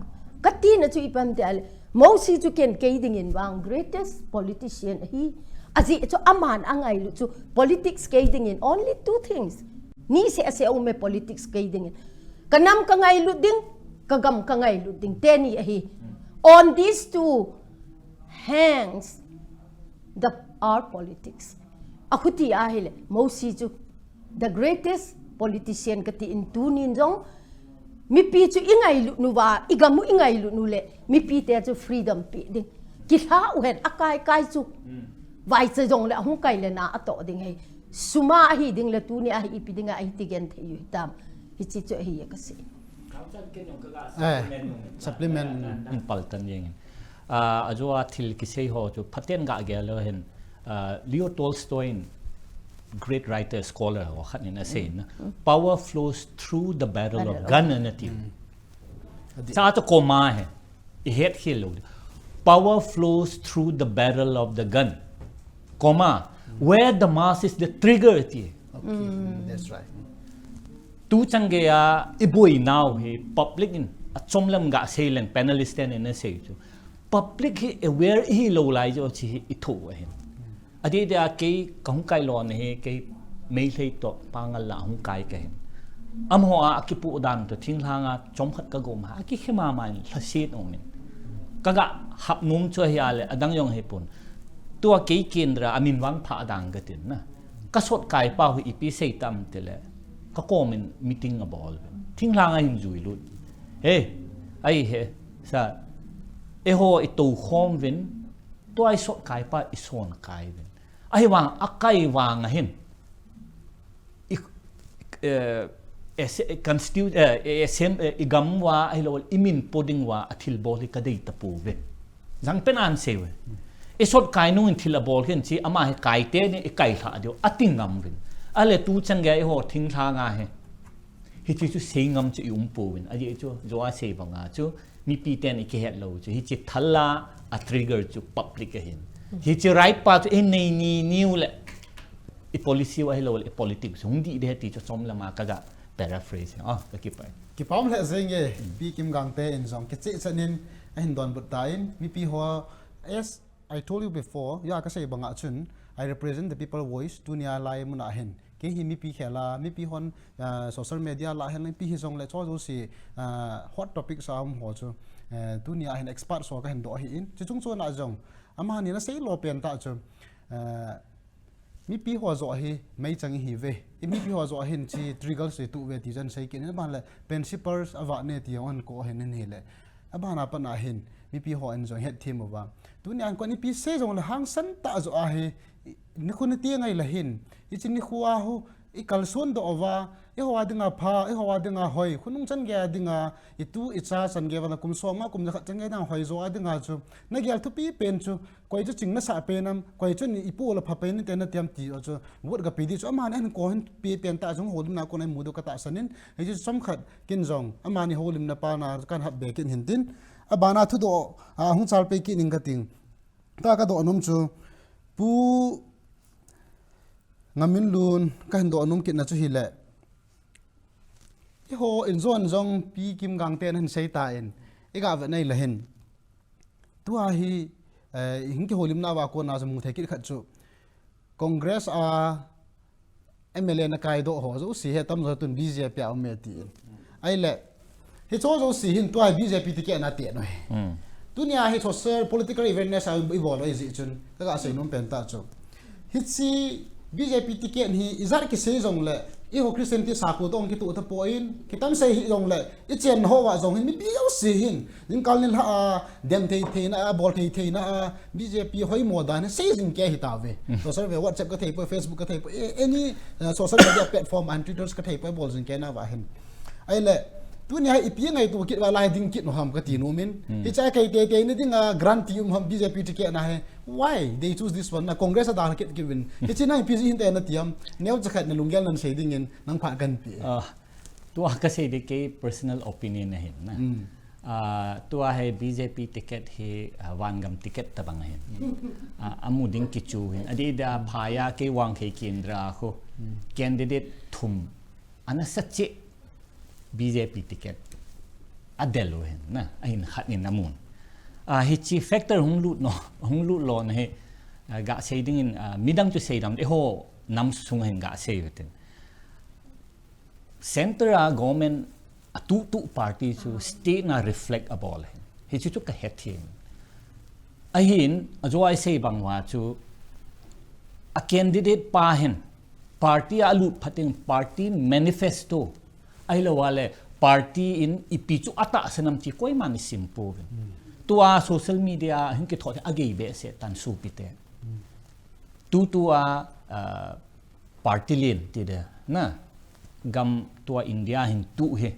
katina chu ipi ham itile Mosi chu ken kei dingin vang greatest politician ahi. Ajeh chu aman angailut chu politics kei dingin only two things. Ni seh a seh a um e politics kei dingin. Ka nam kangailut ding, ka gam kangailut ding. Teni ahi. On these two hangs the, our politics. Akhuti ahile, Mosi chu, the greatest politician kati in tunin jong, mipi chu ingailut nuva, igam u ingailut nu le, mipite chu freedom pe ding. Kilha u hen, akai kai chu, vaicha jong le, ahung kai le na atoh ding ahi. Sum a ahi ding le, tuni ahi ipi ding a, ahi ti gen thei u hitam. Hiche chu ahi e kasei. Eh, supplement. In paltan jeng in. Ah, ajo a thil kisei ho chu phaten ga gel leu hen, ah, Leo Tolstoy in great writer, scholar ho khat in asei na, "Power flows through the barrel of gun," ana ti. Cha cha koma he. I het khel lou. "Power flows through the barrel of the gun." Comma, where the mass is the trigger ti. Okay, that's right. Tu chang gei a i boi nau hi public in a chom lam ga sei leng panelist ten in a sei chu. Public hi aware hi lo lai jo chi hi i tho ahin. A di dia kei ka hung kai lo na hi kei mei hlei to pangal la hung kai ka hin. Am ho a ki pu dan to thing hlang a chom khat ka gom ha ki khema mai la sit ong min. Ka ga hap num chu hi a le adang yong hi pun. Tua kei kendra a min vang pha dang ka tin na. Ka sot kai pa hu ipi sei tam te le ka komin meeting a bol ve. Thing hlang a hin jui lut. He, ai he, sa, e ho i to khom vin, tua i sot kai pa i son kai vin. Ahi vang, a kai vang a hin. I, eh, ese, constitu, eh, esem, eh, i gam wa, ahi lo, i min poding wa, a thil bol hi ka dei ta pu ve. Zang pen an sei ve. I sot kai nung in thil a bol hin chi, ama hi kai te ni i kai hla diu, a ting ngam vin. A le tu chang ge i ho thing hla nga he. Hi chi chu sei ngam chu i um pu vin. A ye chu, jo a sei vang a chu, mi pi ten i ki het lo chu. Hi chi thal la a trigger chu public a hin. Hi chi right pa chu i nei ni niu le. I policy wa hi lo le, i politics. Hung di de ti chu chom lama ka ga paraphrase. Ah, ka ki pai. Ki pam le zeng e, pi kim gang te in zong. Ki chi chanin, a hin don but ta in, mi pi ho, yes, I told you before, ya ka sei bang a chun, I represent the people voice, tu nia lai mun a hin. Kei hi mi pi khela, mi pi hon, uh, social media la hin, mi pi hi zong le cho zo si, uh, hot topic sa um ho chu, uh, tu nia hin expert so ka hin do hi in. Chi chung chu na zong, ama ni na sei lo pen ta chu, uh, mi pi ho zo hi, mei chang hi ve. I mi pi ho zo hin chi trigger si tu ve ti zan sei kin, ban le principles a va ne ti hon ko hin ni le. A ban a pan a hin, mi pi ho in zong het thim va. Tu nia ko ni pi sei zong le hang san ta zo a hi, ni khu ni ti ngai la hin. I chi ni khu a hu, i kal sun do va, i ho a dinga pha, i ho a dinga hoi, khu nung chan ge a dinga, i tu, i cha chan ge va na kum so ma kum za khat chan ge dang hoi zo a dinga chu. Na gel thu pi pen chu, koi chu ching na sa pen am, koi chu ni i pu la pha pen ni te na tiam ti o chu. Word ga pi di chu ama na en ko hin pi pen ta chung ho na ko na mu do ka ta sanin. Hi chu som khat kin zong, ama ni ho lim na pa na kan hap be kin hin tin. A ban a thu do, a hung chal pe kin ning ka ting. Ta ka do num chu, pu Ngamin Lun ka hin do num kit na chu hi le. I ho in zon zong pi kim gang te na hin sei ta in. I ga ve nei la hin. Tu a hi, eh, hing ki ho lim na va ko na zong mu thei kit khat chu. Congress a M L A na kai do ho zo si he tam zo tun B J P a um e ti. Ai le, hi cho zo si hin tua B J P ticket na te no he. Tu nia hi social political awareness a i bol lo i zi chun, ka ga sei num pen ta chu. Hi chi B J P ticket hi i zat ki sei zong le, i ho Christian ti sa ku tong ki tu ta po in, ki tam sei hi zong le, i chen ho wa zong hin mi pi zo si hin. Ning kal ni la a, dem thei thei na a, bol thei thei na a, B J P hoi mo dan sei zing ke hi ta ve. Social media, WhatsApp ka thei poi, Facebook ka thei poi, eh, any uh, social media platform and Twitter ka thei poi bol zing ke na va hin. Ai le, tu ni hai ipi ngai tu kit va lai ding kit no ham ka ti no min. Hi cha kai te te ni ding a grant ti um ham B J P ticket na he. Why they choose this one? Na Congress a da kit kit win. Hi chi na ipi hin te na tiam. Neo cha khat na lunggel nan sei ding in nang pha kan pi. Ah, Tua ka sei di kei personal opinion na hin na. Ah, tua he B J P ticket hi, ah, vangam ticket ta bang hin. Ah, amu ding ki chu hin. Adi da phaya kei wang kei kindra khu. Candidate thum. Ana sa chi B J P ticket. A del hin na. A hin khat in amun. Ah, hi chi factor hung lut no. Hung lut lo na he. Ah, ga sei ding in, ah, midang chu sei dam. E ho nam sung hin ga sei vetin. Center a government a tu tu party chu state na reflect a bol hin. Hi chu chu ka het hin. A hin, a jo ai sei bang wa chu a candidate pa hin party a lut phating party manifesto ai lo wa le party in ipi chu a ta sanam chi koi man i sim po vin. Tua social media hin ki thot a gei be se tan su pi te. Tu tu a, ah, party lin ti de na gam tua India hin tu hi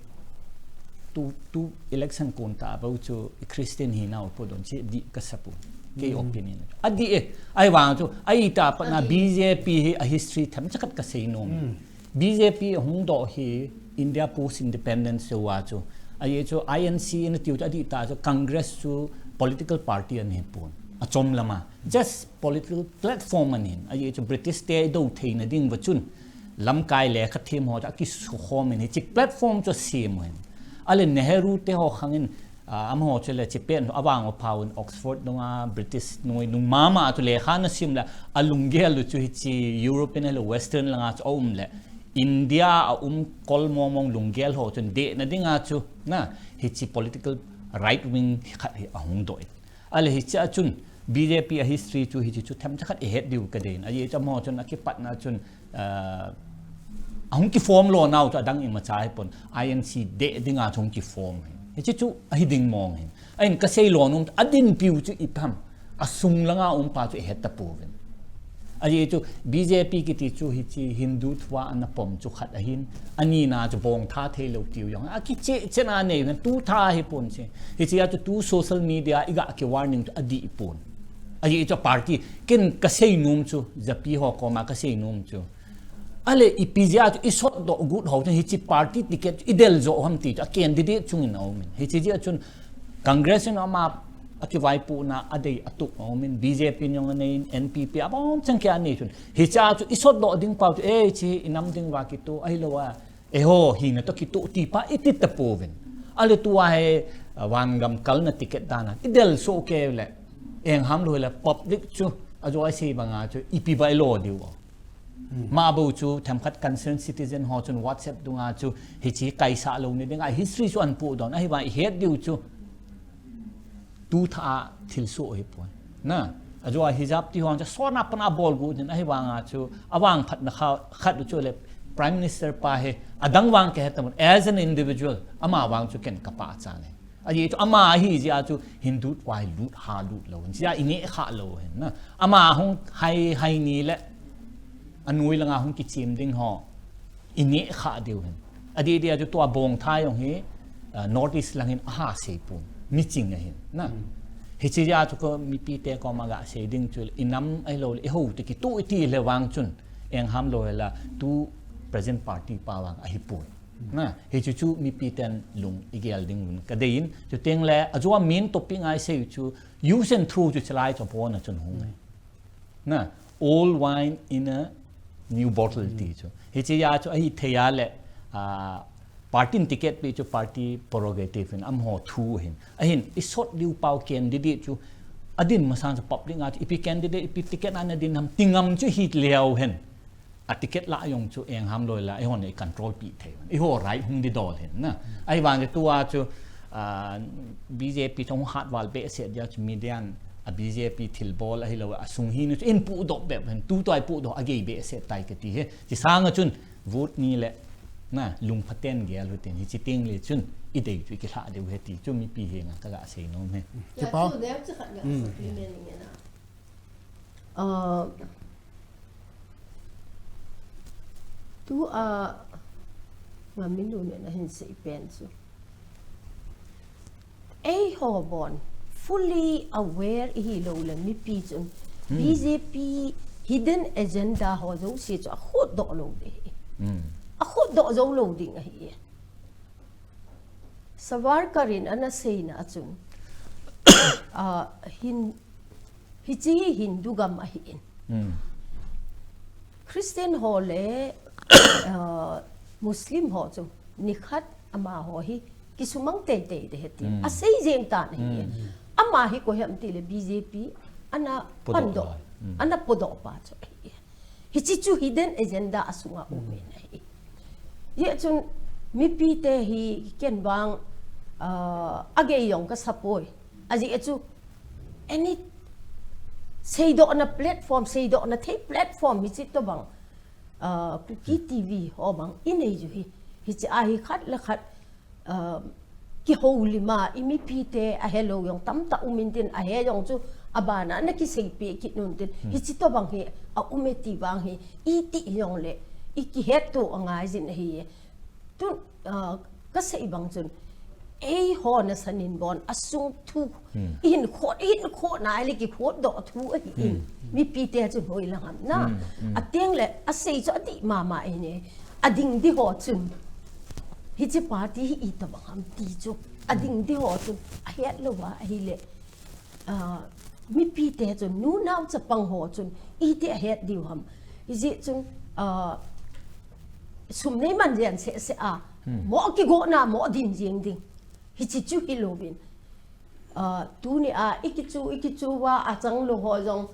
tu tu election kon ta bau chu Christian hi nau po don chi di ka sapu kei opinion a di e ai wang chu ai ta pa na B J P hi a history tham chakat ka sei nom B J P hung do hi India post independence se wa chu ai chu I N C na tiu chu a di ta chu Congress chu political party an hi pun achom lama just political platform ahin. Ajeh chu British te do theina ding va chun lamkai le khathem ho chu akisukhom in hiche platform chu asem u ahin. Ale Nehru te ho khangin, ah, amaho chu le hiche pen avang u phauvin Oxford nunga British noi nung mama chu lekha ana sim le alunggel u chu hiche European le Western langa chu aum le India a um kol mong mong lunggel ho chun dehna dinga chu na hiche political right wing khat hi ahung doh in. Ale hiche a chun B J P a history chu hiche chu themcha khat ihet diu kadei in. Ajeh chu amaho chun akipatna chun, ah, ahung kiform lo nau chu adang imacha hipon I N C deh dinga chu hung kiform ahin. Hiche chu ahi ding mong ahin. Ahin kasei lo nom adinpiu chu ipi ham. Asung langa um pa chu ihet tapouvin. Ajeh chu B J P kiti chu hiche Hindutva ana pom chu khat ahin, anina chu bongtha theilou tiu jong akicheh cheh na nei u ahin, tu tha hipon che. Hiche a chu tu social media iga ki warning chu adih pon. Ajeh chu party ken kasei nom chu, japi ho koma kasei nom chu. Ale ipi jeh a chu isotdoh got ho chun hiche party ticket chu idel jo ham ti chu a candidate chungin aumin. Hiche jeh a chun Congress in ama akivaipohna adei atup aumin, B J P in jong anei in, N P P abon chang khat anei chun. Hiche a chu isotdoh ding pau chu, eh, hiche inam ding uva kitoh, ahilou a, eiho hina toh kitoh ti pa iti tapouvin. Ale tua hi, ah, vangam kalna ticket dan a idel soh kei le, engham lou le public chu, ajo asei banga chu, ipi vai lo diu. Mabou chu themkhat concerned citizen ho chun WhatsApp dunga chu hiche kaisah louna dinga history chu ana pohdoh in, ahivang ihet diu chu tu tha a thilsoh hipon. Na, ajo a hijab ti ho chu sona pana bol got in, ahivanga chu avang phatna kha, khat u chu le Prime Minister pa hi adang vang kahe tamun as an individual ama vang chu ken kapachat e. Ajeh chu ama ahi jeh a chu Hindutva hi lut ha lut lou. Hiche a ineh kha lou ahin na. Ama hung hai, hai ni le anoi langa hung kichem ding ho ineh kha diu ahin. Adeh deh a chu tua bongtha jong hi, ah, North East langin aha seipon. Miching ahin na. Hiche jeh a chu ko mipite koma gasei ding chu inam ahilou le iho te kitoh iti le vang chun engham lou hela tu present party pa vang ahipoi. Na, hichu chu mipiten lung igel ding un kadei in, chuteng le, ajo a main topic ngai sei chu, use and throw chu chalai chu pona chun hung e. Na, old wine in a new bottle ti chu. Hiche a chu ahithei a le, ah, party in ticket pe chu party prerogative in amaho thu ahin. Ahin, isot diu pau candidate chu, adin masang chu public a chu, ipi candidate, ipi ticket a nadin ham, ti ngam chu hileu hen. A ticket lah jong chu engham lou le, eihon i control pi thei. Eiho right hung di dol hen na. Ahivang tua chu, ah, B J P chu hung hatval behseh dia chu media in a B J P thilbol ahilou a sung hina chu in pudoh bep hen, tu tua ipudoh agei behseh tai kati hi. Hiche sanga chun vote ni le na lungphaten gel u tin hiche teng le chun idei chu ikilha diu ahi ti chu mipi henga kaga sei nom e. Kipah. Chu deu chu khat ga supplement nge na. Ah, tua, nga minu ne nahin sei pen chu. Eiho bon, fully aware ihi lou le mipi chun. Hmm. B J P hidden agenda ho jouse chu akhuhdoh lou ding. Hmm. Akhuhdoh jou lou ding ahi. Savarkar in ana seina a chun, ah, hin, hiche hi Hindu gam ahin. Hmm. Christian ho le, ah, Muslim ho chu nikhat amaho hi kisumang teitei ding ahi tin. Hmm. Asei jeng tan ahi. Hmm. Ama hi koi ham tile B J P ana podoh pandoh, pa. Hmm. Ana podoh pa chu ahi. Hiche chu hidden agenda asunga um in ahi. Hijeh chun mipite hi ken vang, ah, agei jong kasa poi. Ajeh chu any seidohna platform, seidohna thei platform hiche tobang, ah, Kuki T V ho bang inei u hi. Hiche a hi khat le khat ah, kihoulim a, i mipite ahelou jong tamtah um intin ahe jong chu abana ana kiseipeh kit un tin. Hmm. Hiche tobang hi aum e ti vang hi, iti jongle, i kihetto angai jin ahi. Tun, ah, kasei bang chun, eiho nasan in bon, asung thu, hmm, ihin khot, ihin khot na, ile kikhotdoh thu ahi in. Hmm. Mipite chun hoilang ham na. Hmm, hmm. Ateng le, asei chu adih mama in e. Ading di ho chun. Hiche party hi itobang ham ti chu. Ading di ho chun. Ahet lou va ahile. Ah, Mipi te chun, nu nao chapang ho chun, iti ahet diu ham. Ijeh chun, ah, sum nei man jeng seh seh a, mo kigo na, mo din jeng ding. Hichi chu hilouvin. Ah, tuni a, ikichu, ikichu va, achang lou ho jong,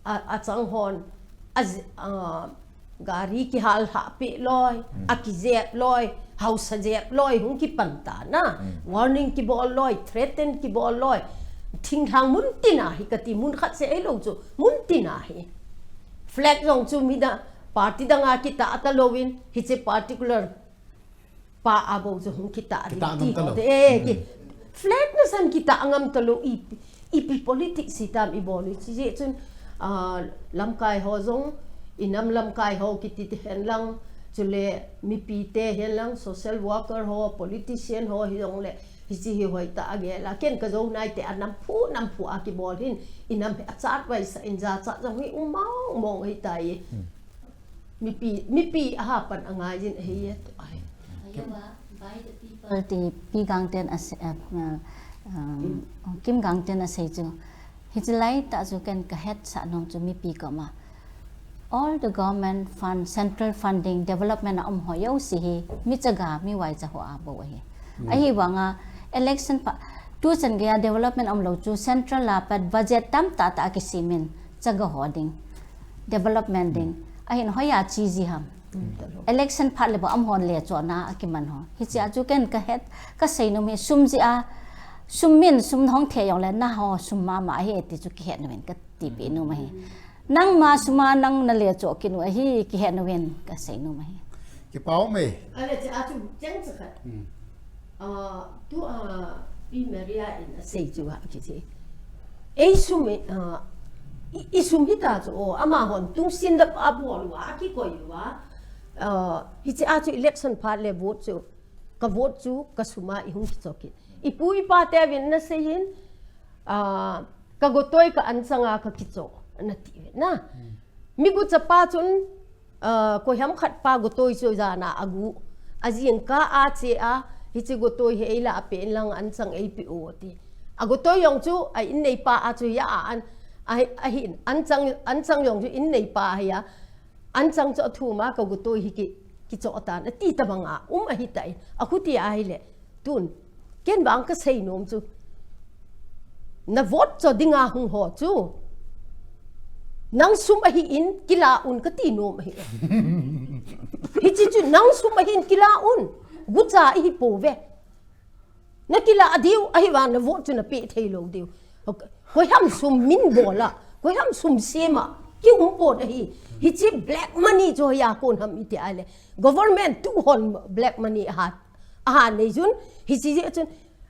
a, achang hon, a, ah, gari kihal hah peh loi, akijep loi, haosa jep loi, hung kipan tan a. Warning kibol loi, threaten kibol loi. Thinglhang mun tin ahi kati, mun khat seh hilou chu, mun tin ahi. Flag jong chu midang, party dang a kitah talouvin, hiche particular pa a bou chu hung kitah ding ti ho te, eh, ki flag nasan kitah ngam talou, ipi, ipi politics hitam ibol u, chujeh chun, ah, lamkai ho jong, inam lamkai ho kiti te hen lang, chule mipi te hen lang, social worker ho, politician ho hijongle, hichi hi hoitah a gel a, ken kajou nai te a namphu, namphu a kibol hin, inam hi achat vaisah in jachat jong hi um mong mong ahitai. Mipi, mipi a hapan angai jin ahi e, tu ahi. By the people ti Pi Gangten asei, eh, um, Kim Gangten asei chu. Hichi lai tah chu ken kahetsah nom chu mipi koma. All the government fund, central funding, development a um ho jouse hi, mi chaga, mi vaicha ho a bou ahi. Ahivanga, election pa, tuchan geiya development umlou chu, central a pat budget tamtah tah a kisemin, chaga ho ding. Development ding. Ahin hoiya che ji ham. Election phat le bou amahon lechohna akiman ho. Hichea chu ken kahet, kasei nom hi sum jeh a, sum min sum hung thei jongle naho sum mama ahi ti chu kihet nom in katipeh nom ahi. Nangma sum a nang nalechoh kit u ahi kihet nom in kasei nom ahi. Kipa um e. Ale che a chu cheng chakhat. Ah, tu, ah, Pi Maria in asei chu a kiche. Ei sum, ah, i, i sum hita chu, o, amahon tungsin da a bol uva, akikoi uva. Ah, hiche a chu election phat le vote chu, ka vote chu, ka sum a ihung kichoh kit. Ipu ipa te vin nasei hin, ah, ka gotoi ka anchang a kakichoh, nati vin na. Mi gucha pa chun, Ah, koiham khat pa gotoi chu jana agu. Ajingkah a che a, hiche gotoi hi eila peh in lang anchang eipe u ti. Agotoi jong chu, a in neipa a chu hia a an, a, ahin, anchang, anchang jong chu in neipa ahi a. Anchang chu athum a ka gotoi hi ki, kichoh tan, ati tabang a, um ahitai. Akhuti ahile. Tun, ken vang kasei nom chu. Na vote cho dinga hung ho chu. Nang sum ahin kila un kati nom ahi. Hichi chu nang sum ahin kila un. Gucha ihi pouve. Na kila diu, ahivang na vote chu na pe thei lou diu. Koiham sum min bol a, koiham sum sem a, ki um pon ahi. Hichi black money chu hoiya kon ham iti ahile. Government tu hon black money ahat. Aha, nei jun, hichi jeh chun,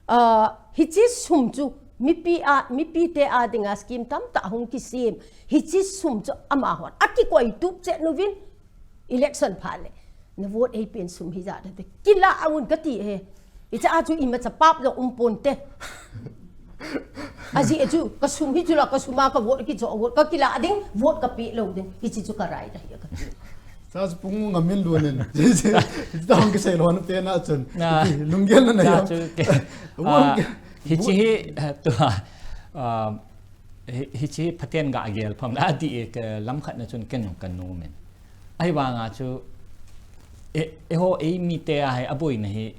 ah, hichi sum chu, mipi a, mipi te a dinga scheme tamtah hung kisem, hichi sum chu amahon akikoi tup chet uvin, election phat le, na vote eipen sum hija da te, kila a un kati e, hicha a chu imacha pap jong um ponte. Ajeh chu, ka sum hi chu la, ka sum a ka vote kichoh, vote ka kila ding, vote ka pe lou ding, hichi chu ka rai da hi ka ti. Sa chu pung ngamin lunin. Tang kisei lona pena chun. Na. Lunggel na na Sa yo. Chu ke. Wang Ah, ke. hichi hi, eh, tu, ah, hi, hichi hi phaten ga gel pham la di e ke lam khat na chun ken jong kan nom in. Ahivanga chu, e, eiho eimi te a hi aboina hi,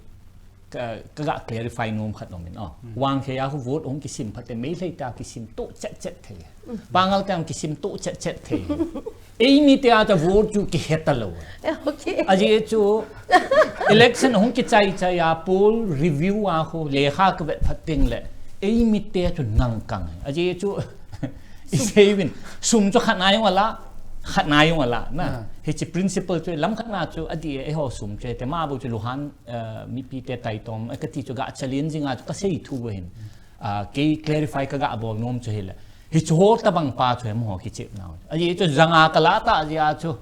ka, ka ga clarify nom khat nom in, oh. Hmm. Wangkhei a khu vote hung kisim phat te Meitei te a kisim to chet chet thei. Hmm. Pangal te a kisim to chet chet thei. Eimi te a ta vote chu kihe talou. Eh, okay. Ajeh chu election hung kichai chai a poll review a khu lekha ka vet phat teng le eimi te chu nang kang. Ajeh chu isei vin sum chu khat na jong ala, khat na jong ala na. Ah. Hichi principle chu lam khat na chu adi e, eiho sum chu te ma bou chu luhan, eh, mipi te taitom, eh, kati chu ga challenging a chu kasei thu hin. Ah, kei clarify ka ga bol nom chu hile. Hichu ho tabang pa chu hem ho kichep nau. Ajeh chu janga ka la ta jeh a chu.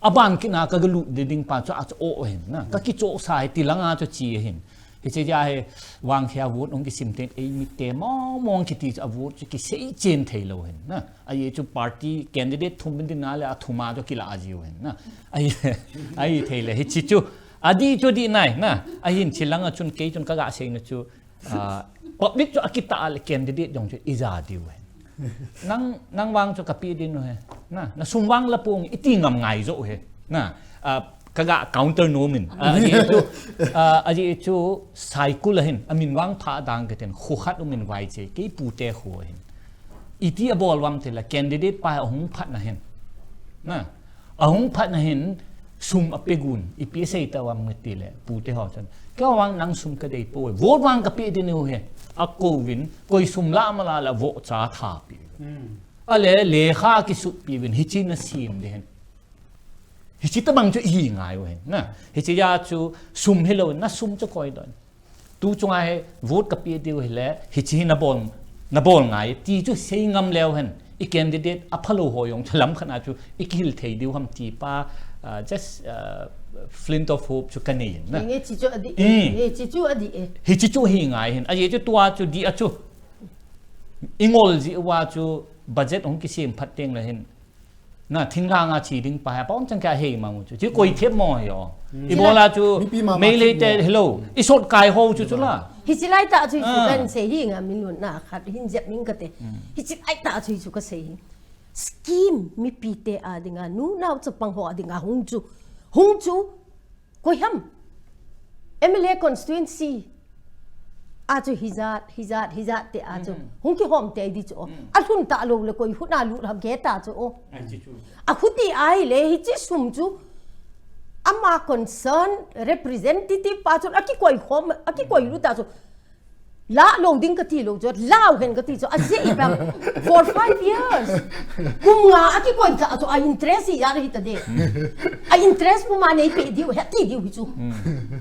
Aban kina ka ga lut ding pa chu a chu o hin na. Ka kichoh sa hi ti langa chu chi hin. Hiche jeh a hi Wangkhei a vote hung kisim ten eimi te mong mong kiti chu a vote chu kisei chen thei lou hin na. Ajeh chu party candidate thum din na le a thum a chu kila a jiu hin na. Ahi, ahi thei le hichi chu. Adi chu di nai na. Ahin chi langa chun kei chun ka ga sei na chu. Ah, public chu akitah le candidate jong chu ija diu hen. Nang, nang vang chu kapeh ding u ahi. Na, na sum vang la pong iti ngam ngai jo ahi. Na, ah, kaga counter nom in. Ah, ajeh chu, ah, ajeh chu Saikul ahin, amin vang pha dang katin, kho khat um in Vaichei, kei pute kho ahin. Iti abol uvem tile candidate pa ahung phat na hin. Na, ahung phat na hin, sum ape gun, ipi asei tauvem tile, pute ho chun, kei vang nang sum kadei poi, vote vang kapeh ding u ahi, akouvin, koi sum la mala la vote cha tha pe. Ale, lekha kisut pe uvin, hiche nasem ding ahin. Hiche tabang chu ihi ngai u ahin. Na, hiche a chu sum hilou, na sum chu koi doh in. Tu chunga hi vote kapeh diu hile, hiche hi nabol, nabol ngai, ti chu sei ngam leu hen. I candidate aphalou ho jong chu lam khat a chu ikihil thei diu ham ti pa, ah, just, ah, flint of hope chu kanei in na. Nge chi chu adih e, Mm. nge chi chu adih e. Hiche chu hi ngai hin. Ajeh chu tua chu dih a chu. Ingol jeh uva chu budget hung kisem phat teng le hin. Na, thinglhang a che ding pa hi, pa um chang kei a hei mang u chu. Chu koi thep mo hi o. Mm. Ibola chu, Mipi mama Meitei thep te mo. Hello. I sot kai ho chu chu la. Hiche lai tah chu chu Ah. kan sei hi nga min lun na khat hin jep ning kate. Mm. Hiche lai tah chu chu kasei hi. Scheme mipi te a dinga, nu nao chapang ho a dinga hung chu. Hung chu. Koi ham. M L A constituency. A chu hijat, hijat, hijat te a chu. Mm. Hung kihom te di chu. Mm. Alhun talou le koi huna lut ham ke ta chu. Ai, chi chu. Ahuti ahile hiche sum chu. Ama concern representative pa chu akikoi khom, akikoi lut ta chu. La lou ding kati lou chu, lau hen kati chu, ajeh ipi ham, for five years. Kum nga akikoi ta chu, a interest hi ya hi ta de. A interest puma nei pe diu, he ti diu hi chu.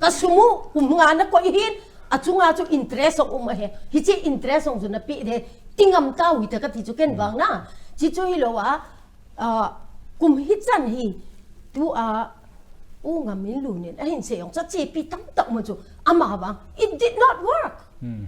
Ka sum u, kum nga nakoi hin, achunga chu interest hung um ahi. Hiche interest hung chu nape de, ti ngam tau hite kati chu ken vang na. Chi chu hilou a, Ah, kum hichan hi, tua, U Ngaminlun in, ahin sei jong, chu achepi tamtah ma chu, ama vang, it did not work. Hmm.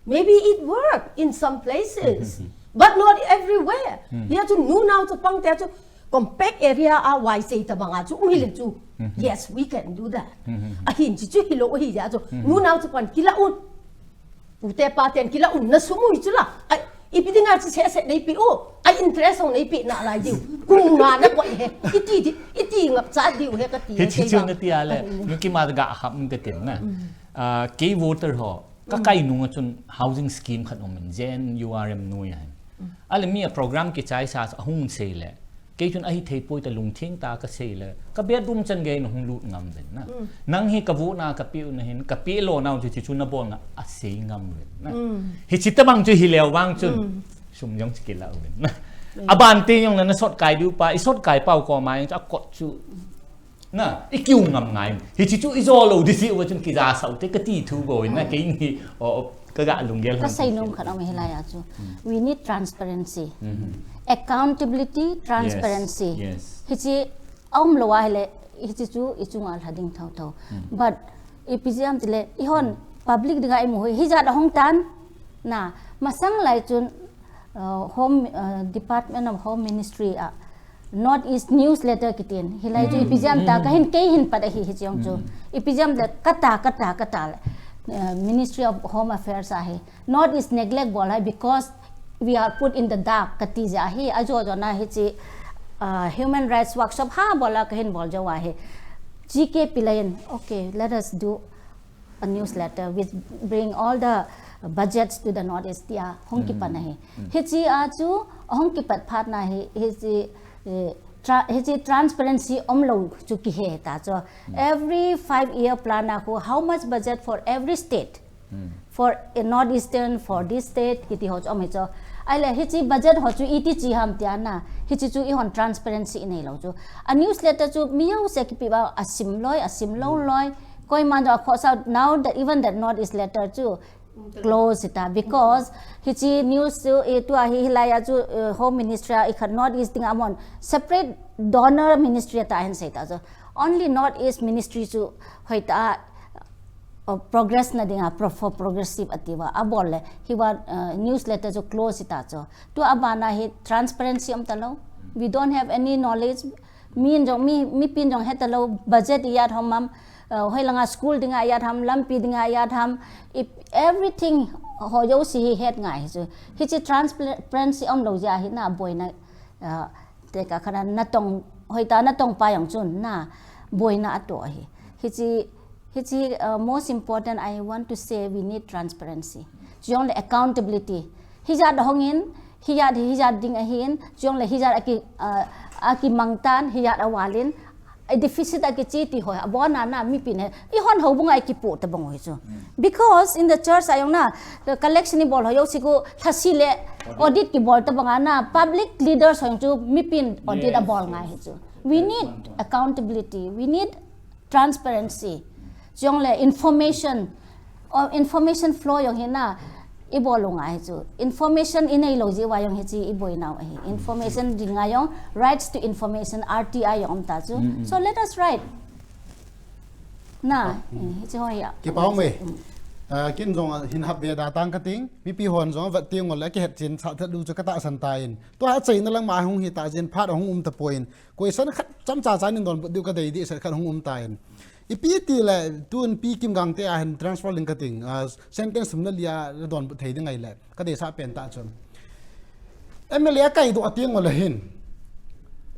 Maybe it worked in some places, Hmm. but not everywhere. Hmm. Hia chu nu nao chapang te chu, compact area a Vaichei tabang a chu, um hile chu, Hmm. yes, we can do that. Hmm. Ahin chi chu hilou ahi jeh chu, Hmm. nu nao chapang kila un. Pute pa ten kila un na sum u hi chu la. Ai, ipi dinga chi se se nei pe u. Ai interest hung nei pe nalai diu. Kum nga nakoi he. Iti di, iti ngap cha diu he kati Hiche he chu kei vang. Nati a le, Ai, nu kima ga ham katin na. Mm. Ah, kei voter ho. Ka Mm. kai nung a chun housing scheme khat um in J N U R M noi a hin. Mm. Ale mi a program kichai sa ahung sei le. Kei chun ahi thei poi ta lungthim ta ka sei le, ka bedroom chan gei na hung lut ngam ven na. Mm. Nang hi ka vote na ka pe u na hin, ka pe lou nau chu chi chu na bol na a sei ngam ven na. Mm. Hiche tabang chu hileu vang chun, Mm. sum jong chu kila ven na. Mm. Aban te jong na, na sot kai diu pa, i sot kai pau koma jong chu a kot chu. Na, i kiu ngam ngai. Hiche chu i jo lou di si u chun kija sau te kati thu bou na, kei ni, o, o, Ka ga lunggel Ka hon sei kin nom khat um hilai a chu. Hmm. We need transparency. Hmm. Accountability, transparency. Yes, yes. Hiche a um lou a hile, hiche chu i chunga lha ding thotho. Hmm. But ipi jeh ham tile, i hon public dinga i mu hi, hijat a hung tan, na, masang lai chun, uh, Home, uh, Department of Home Ministry a, North East newsletter kitin. Hilai chu Mm. ipi jeh ham ta, Mm. ka hin kei hin pat ahi hiche jong chu. Mm. Ipi jeh ham le, ka ta, ka ta, ka ta le. Uh, Ministry of Home Affairs ahi. North East neglect bol ahi because we are put in the dark kati jeh ahi. Ajo jo na hiche, uh, human rights workshop ha bol a ka hin bol jo ahi. G K pilai in, okay, let us do a newsletter which bring all the budgets to the North East tia hung Mm. kipan ahi. Mm. Hiche a chu hung kipat phat na hi, hiche, eh, tra-, hiche transparency um lou chu kihe ta chu. Mm. Every five year plan a khu, how much budget for every state? Mm. For a North Eastern, for this state, kiti ho chu um hi chu. Ahile hiche budget ho chu iti chi ham tia na, hiche chu i hon transparency i nei lou chu. A newsletter chu mi jouse kipe uva a sim loi, a sim lou loi. Koima jong a khohsah, now that even that North East letter chu close ta, because hiche news chu, eh, tua hi, hilai a chu, eh, Home Ministry a i khat North East dinga amon separate donor ministry ta hin sei ta chu. Only North East ministry chu hoi ta, uh, progress na dinga, pro-, for progressive ati uva, abol le, hi uva, uh, newsletter chu close ta chu. Tua abana hi transparency um ta lou. We don't have any knowledge. Mi in jong, mi, mipi in jong he ta lou, budget ijat hom ham, Uh, hoilanga school dinga ijat ham, lampi dinga ijat ham, if everything ho jouse hi het ngai hi chu. Hiche transparency umlou jeh a hi na boina, uh, tekah khat a natong, hoitah natong pa jong chun na boina atoh ahi. Hiche, hiche, uh, most important, I want to say we need transparency. Chujongle accountability. Hijat ahung in, hijat hi, hijat ding ahin, chujongle hijat aki, uh, akimang tan, hijat aval in, a deficit akiche ti ho, abona na mipin hi, ihon houbung a ikipoh tabang u hi chu. Because in the church a jong na, the collection ibol ho jouse khu lhasi le audit kibol tabang a na, public leaders ho jong chu mipin audit abol ngai hi chu. We need accountability, we need transparency. Chujongle information, or information flow jong hi na, ibol u ngai hi chu. Information inei lou jeh uva jong hiche iboinau ahi. Information dinga jong, rights to information, R T I jong um ta chu. So let us write. Na, eh, hiche ho hi a. Kipa um e. Ah, ken jong hin hap ve da tang kating, mipi hon jong vet teng ule kihet chen sa that lu chu katahsan tan. Tua achaina lang ma hung hita jeh in phat ahung um tapon. Question khat chomcha cha nin donbut diu kadei dehset khat hung um tan. Ipi tile tun Pi Kim Gangte a hin transfer ling kating, ah, sentence thum le li a donbut thei ding ahile kadeisah pen tah chun. M L A akaidoh teng ule hin,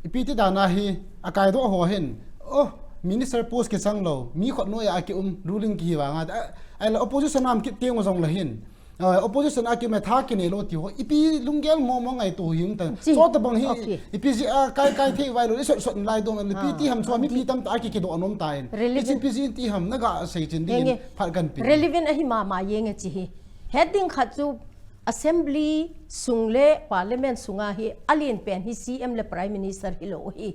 ipi ti dan a hi akaidoh ho hin, oh, minister post kisang lou, mi khut noiya akium, ruling kihi vang a, ahile opposition a um kit teng u jongle hin, ah, opposition a kium e, tha kinei lou ti ho, ipi lunggel momo ngaito hung ta. Chutabang hi, ipi jeh a kai, kai thei vai lou, isot sot lai dong, ipi ti ham chu mipi tamtah a kikidoh anom tan. Hiche ipi jeh ti ham naga seichen ding in phat kahin pe. Relevant ahi mama jeng e hiche hi. Heading khat chu Assembly sung le Parliament sunga hi alen pen hi C M le Prime Minister hilou hi.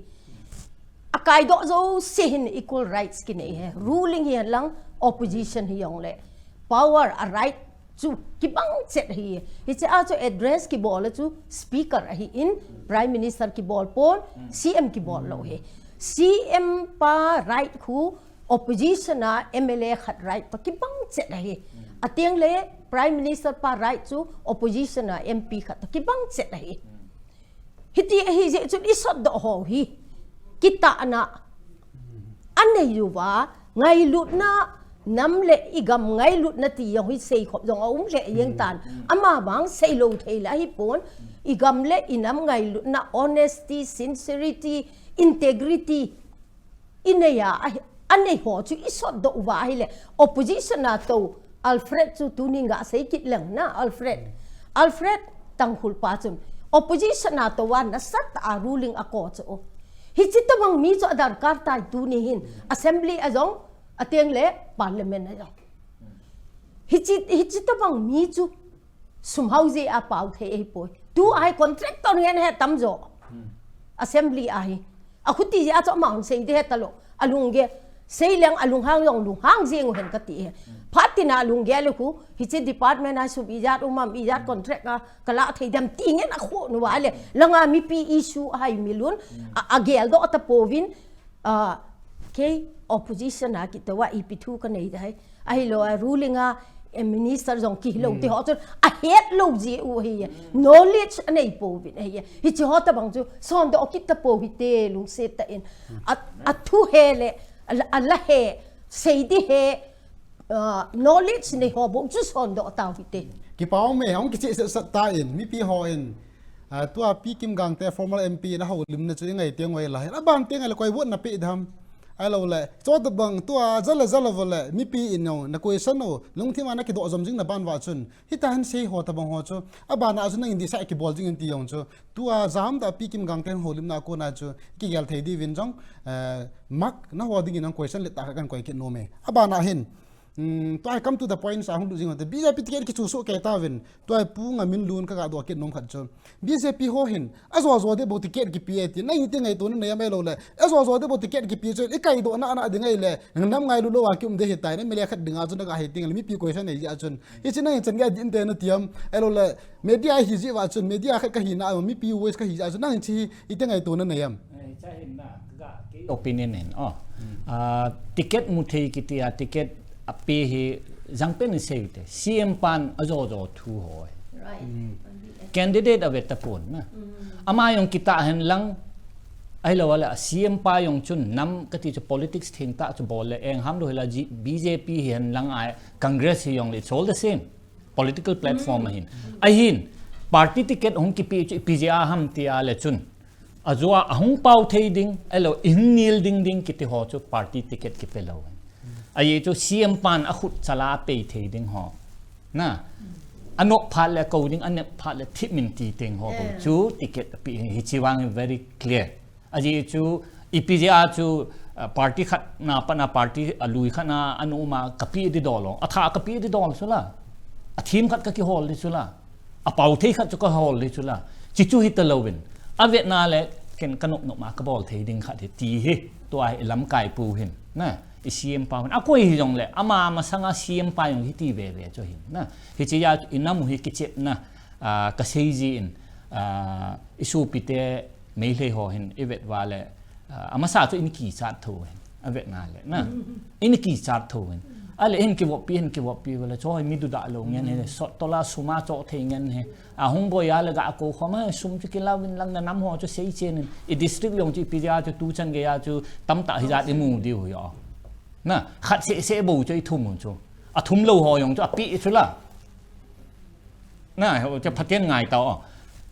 Akaidoh jouse hin equal rights kinei hi. Ruling hihen lang, opposition hijongle. Power a right chu kibang chet ahi. Hiche a chu address kibol a chu Speaker ahin, Prime Minister kibol pon, C M kibol lou hi. C M pa right khu opposition a M L A khat right toh kibang chet ahi. Ateng le Prime Minister pa right chu opposition a M P khat toh kibang chet ahi. Hiti ahi jeh chun isotdoh ho hi kitahna anei uva, ngailutna, nam le igam ngailutna ti jong hi seikhop jong aum lheh jeng tan. Amavang seilou thei la ahipon, igam le inam ngailutna, honesty, sincerity, integrity, inei a, a, anei ho chu isotdoh uva ahile, opposition a tou Alfred chu tunin gasei kit leng na, Alfred. Alfred Tangkhul pa chun opposition a tou a nasatah a ruling akou chu. Hiche tobang mi chu adarkar tai tuni hin, Assembly a jong, ateng le Parliament a jong. Hiche, hiche tobang mi chu sum hao jeh a pao thei ahipoi. Tua hi contractor ngen hi tamjo. Assembly a hi. Akhuti jeh a chu amahon sei ding ahi talou. Alunggel. Sei leng alunghang jong lunghang jeng u hen kati e. Phat tina alunggel u khu, hiche department a sum ijat um am, ijat contract a kalah thei dem ti ngen akhoh uva le. Langa mipi issue ahi milun, a, ageldoh tapouvin, a, kei opposition a kitou a ipi thu kanei ding ahi. Ahilou a ruling a, eh, minister jong kihilou ti ho chun ahet lou jeh u ahi. Knowledge anei pouvin ahi. Hiche ho tobang chu sondoh kit tapou hite lungset tah in. A, athu he le, a la, a la he, sei ding he, ah, knowledge nei ho bou chu sondoh tau hite. Kipa um e, hung kichehsel sat tan, mipi hon, ah, tua Pi Kim Gangte former M P in ahoulimna chu ingai teng uvin la. Aban teng ahile koi vote napeh ding ham. Ahilou le, chutabang, tua jale jale vo le, mipi in jong, na question u, lungthim a nakidoh jom jing na ban uva chun. Hita hin sei ho tobang ho chu, aban a chu nangin decide kibol jing in ti jong chu. Tua jam tah Pi Kim Gangte houlimna a kona chu, kigel thei diuvin jong, eh, mak na ho dingin jong question let tah khat kahin koi kit nom e. Aban a hin, Hmm, tua hi come to the point sa hung lut jing u te. B J P ticket kichu soh kei tauvin. Tua hi Pu Ngaminlun kaga doh kit nom khat chu. B J P ho hin, ajo jo ding bou ticket kipe e ti. Nangin ti ngaito nanei am ahilou le. Ajo jo ding bou ticket kipe chu, ikaidoh na na ding ahile. Nam ngailu lou a kium ding ahitai. Na M L A khat dinga chu naga hei teng le. Mipi question nei jeh a chun. Hiche nangin chan gei a din te nati am. Ahilou le. Media hi jeh uva chun. Media khat kahi na a. Mipi voice kahi jeh a chun. Nangin hiche hi iti ngaito nanei am. Opinion in, oh. Ah, ticket mu thei kiti a, ticket ape hi jangpen in sei u te. C M pan ajo jo thu ho. Right. Candidate ave tapon na. Ama jong kitah hen lang Ahilou le, a C M pa jong chun nam kati chu politics thengtah chu bol le, eng ham lou hila G-, B J P hihen lang a Congress hi jong le, it's all the same. Political platform ahin. Ahin, party ticket hung kipe chu ipi jeh a ham ti a le chun. Ajou a hung pao thei ding, ahilou, i hung nil ding ding kiti ho chu party ticket kipe lou. Ahi chu C M pan a khut chala pei thei ding ho. Na, a nop phat le kou ding, a nep phat le thip min ti teng ho bou. Eh. Chu ticket a pe hi, hichi vang hi very clear. Ahi chu, ipi jeh a chu, ah, party khat na, pa na party a lui khat na, a nu ma ka pe di dol lo. A tha ka pe di dol chu la. A thim khat ka kihol di chu la. A pao thei khat chu ka hol di chu la. Chi chu hi ta lou vin. A vet na le, ken ka nop nop ma ka bol thei ding khat hi ti hi. Tua hi lamkai pu hin. Na, i C M pa hin. A koi hi jong le, ama masanga C M pa jong hi ti ve ve chu hin. Na, hichi a chu i nam u hi kichep na, ah, ka sei ji in, ah, i sopi te Meitei ho hin i vet va le, ah, amasa chu in kichat tho hin. A vet na le, na. In kichat tho hin. A le hin kivop pi, hin kivop pi va le, choi mi duda lou ngen hi, sot tola suma cho thei ngen hi. A hung boi a le ga ko khom a, sum chu kilau vin lang na nam ho chu sei chen in. I district jong chu ipi jeh a chu tu chan gei a chu tamtah hi jat i mu diu hi o. Na, khat se se bou chu i thum u chu. A thum lou ho jong chu a pe chu la. Na, ho chu Pathen ngai tao.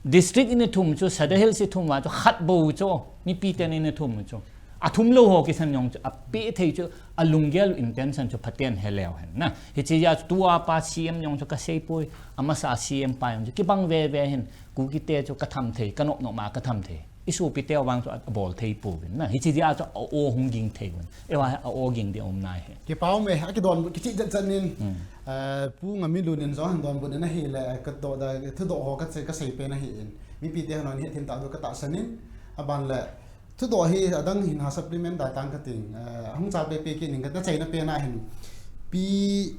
District in i thum chu, Sadar Hills i thum va chu, khat bou chu, mipi ten in i thum chu. A thum lou ho kisan jong chu, a pe thei chu, a lunggel intention chu Pathen he leu hen. Na, hichi a chu tua pa C M jong chu ka sei poi, amasa C M pa jong chu, kibang ve ve hin, Kuki te chu ka tham thei, ka nop nop ma ka tham thei. I sopi te vang chu a bol thei pouvin na. Hichi dia chu a o hung ging thei un. Ewa a o ging di um nai he. Kipa um e, a kidonbut kichih chan chan in. Hmm. Eh, Pu Ngaminlun in jong hung donbut in ahi le, ka do da, thudoh ho ka che, ka sei pen ahi in. Mipi te hon hethem ta diu ka tahsan in, aban le, thudoh hi adang hin ha supplement da tang ka ting. Eh, hung cha pe pe kit ning ka ta chaina pen ahin. Pi,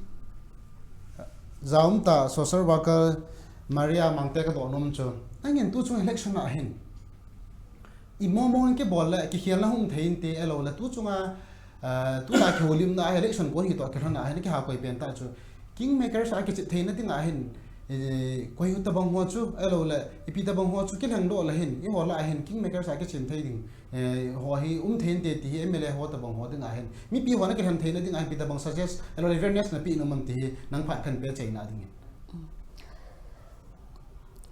eh, Jaumta social worker Maria Mangte ka doh nom chu. Angin tu chung election ahin. I mo mo in kibol le, kikhelna hung thei inte, ahilou le, tu chunga, eh, tu la kihoulimna, election kon hi toh kilhona, hin kiha koi pen ta chu. Kingmakers a kichep theina dinga hin, eh, koi u tabang ho chu, ahilou le, ipi tabang ho chu kilheng doh le hin, eiho lah a hin, Kingmakers a kichep thei ding, eh, ho hi um thei inte ti hi M L A ho tabang ho dinga hin. Mipi ho na kilhen theina dinga hin, ipi tabang suggest, ahilou le, awareness na pe nom am ti hi, nang phat khat pe chaina ding.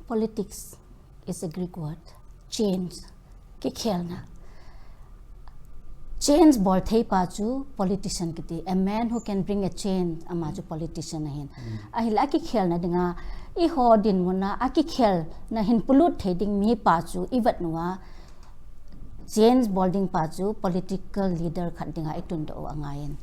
Politics is a Greek word. Change. Kikhelna. Change bol thei pa chu politician kiti. A man who can bring a change, ama chu politician ahin. Mm. Ahile a kikhelna dinga, eiho dinmun a, a kikhelna hin polut thei ding mi pa chu i vet uva, change bol ding pa chu political leader khat dinga i tun doh u angaiyin.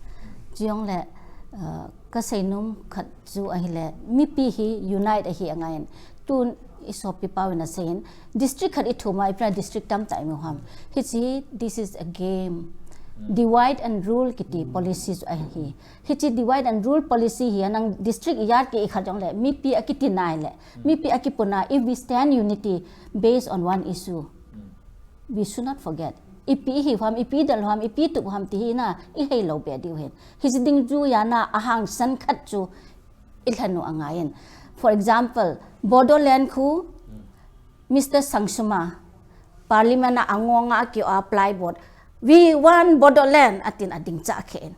Chujongle, uh, ka seinom khat chu ahile, mipi hi unite ahi angaiyin. Tun i sopi pau in aseiyin, district khat i thum a, ipi na district tamtah i mu ham. Hichi, this is a game. Mm. Divide and rule kiti policy chu ahi. Hichi divide and rule policy hi a nang district i jat kei khat jongle, mipi a kiti nai le, mipi a kipuna, if we stand unity based on one issue, we should not forget. Ipi i hiu ham, ipi i del u ham, ipi i tup u ham ti hi na, i hei lou be diu hin. Hichi ding chu a na a hangsan khat chu i lhen u angaiyin. For example, Bodoland khu, Mister Sangshuma, Parliament a angong a kio a plyboard, "We want Bodoland," atin a ding cha khen.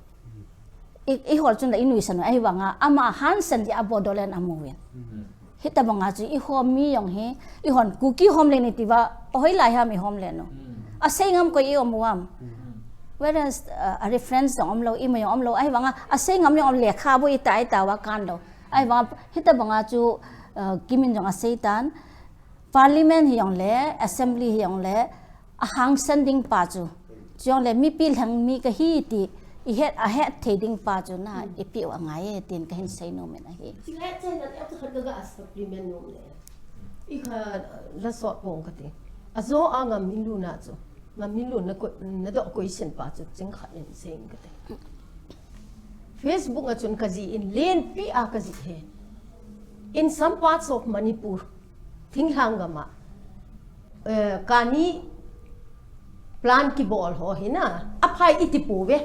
I, i hol chun da i nuisan u, ahivanga, ama hangsan dia Bodoland amu uvin. Hitabanga chu i hom mi jong hi, i hon Kuki homeland i ti uva, hoilai ham i homeland u. A sei ngam koi i um u ham. Whereas, uh, a reference jong um lou, i mu jong um lou, ahivanga, a sei ngam jong um le kha bu i ta i ta uva kan lou. Ahivanga, hitabanga chu, uh, Kimin jong asei tan, Parliament hi jongle, Assembly hi jongle, a hangsan ding pa chu. Chujongle mipi lheng mi kahi ti, i het, a het thei ding pa chu na, i pe u angaiye, tin kahin seinom in ahi. Chi le chen na te khat ka ga supplement nom le. I kha la sot pong kati. Ajo a Ngaminlun a chu. Ngaminlun na ko, na doh question pa chu cheng khat in sei in kati. Facebook a chun kajih in lenpi a kajih e. In some parts of Manipur, thinglhang gam a, eh, kani plant kibol ho hi na, aphai i ti pouve.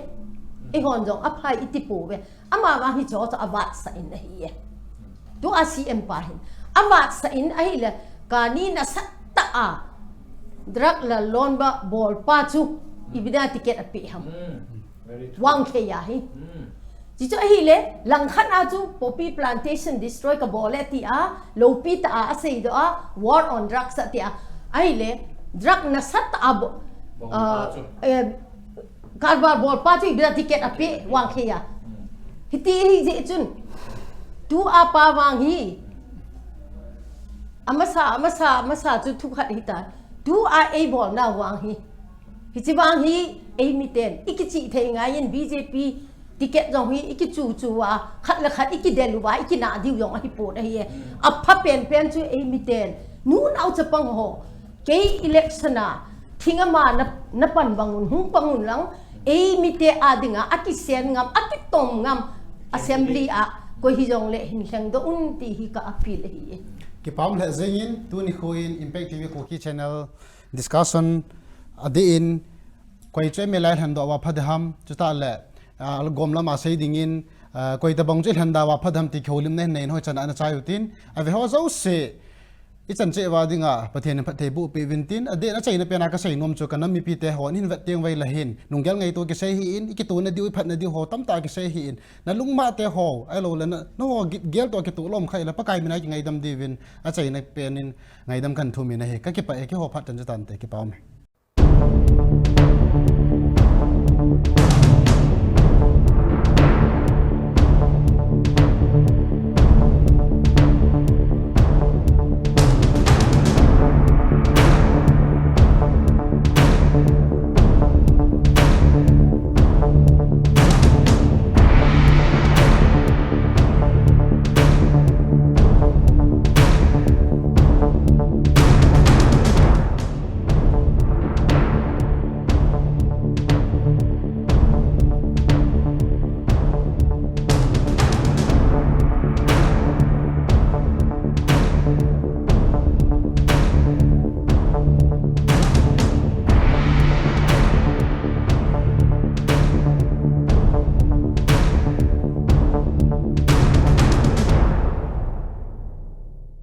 Eihon jong aphai i ti pouve. Amavang hiche ho chu avatsah in ahi e. Tua C M pa hin. Avatsah in ahile, kani nasatah a Drug lalon ba bol pa chu ipi dia ticket ape ham. Hmm. Very true. Vangkhei ahi. Hmm. Chuchu ahile, langkhat a chu poppy plantation destroy kabol e tia, loupi tah a aseidoh a, war on drugs atia. Ahile, drug nasatah a bo-, bol pa chu. Eh, karbar bol pa chu ipi dia ticket ape, vangkhei a. Hmm. Hiti hi jeh chun. Tua pa vang hi. Amasa, amasa, amasa chu thukhat hita. Tua eibolna vang hi. Hichi vang hi, eimiten, ikichih thei ngai in B J P ticket jong hi, ikichu chu a, khat le khat ikidel uva, ikinah diu jong ahipon ahi e. Apha penpen chu eimiten, nunao chapang ho, kei election a, thing ama na, napan bang un, hung pang un lang, eimite a dinga, akisen ngam, akitom ngam, assembly a, koi hijongle hin lhengdoh un ti hi ka appeal ahi e. Kipa um lheh jengin, tuni kho in Impact T V Kuki Channel discussion adeh in, koi chu M L A lhendoh uva pha ding ham, chutah le, ah, gom lama sei dingin, ah, koi tabang chu lhendoh uva pha ding ham ti kihoulimna hin nei in hoichan a ana chai utin, aveho jouse, ichan cheh uva dinga, Pathen in phatthei boh peh uvin tin, adeh in achaina pen a kasei nom chu kanam mipite hon hin vet teng uvin lang hin, lunggel ngaito kisei hih in, ikitona diu, iphatna diu ho tamtah kisei hih in, nalungmate ho, ahilou le na, naho gi-, gel toh kitoh lom kha ila Pakai mina kingaidam diuvin, achaina pen in, ngaidam kahin thum in ahi, kakipah e, keiho phat chan chu tante, kipa um e.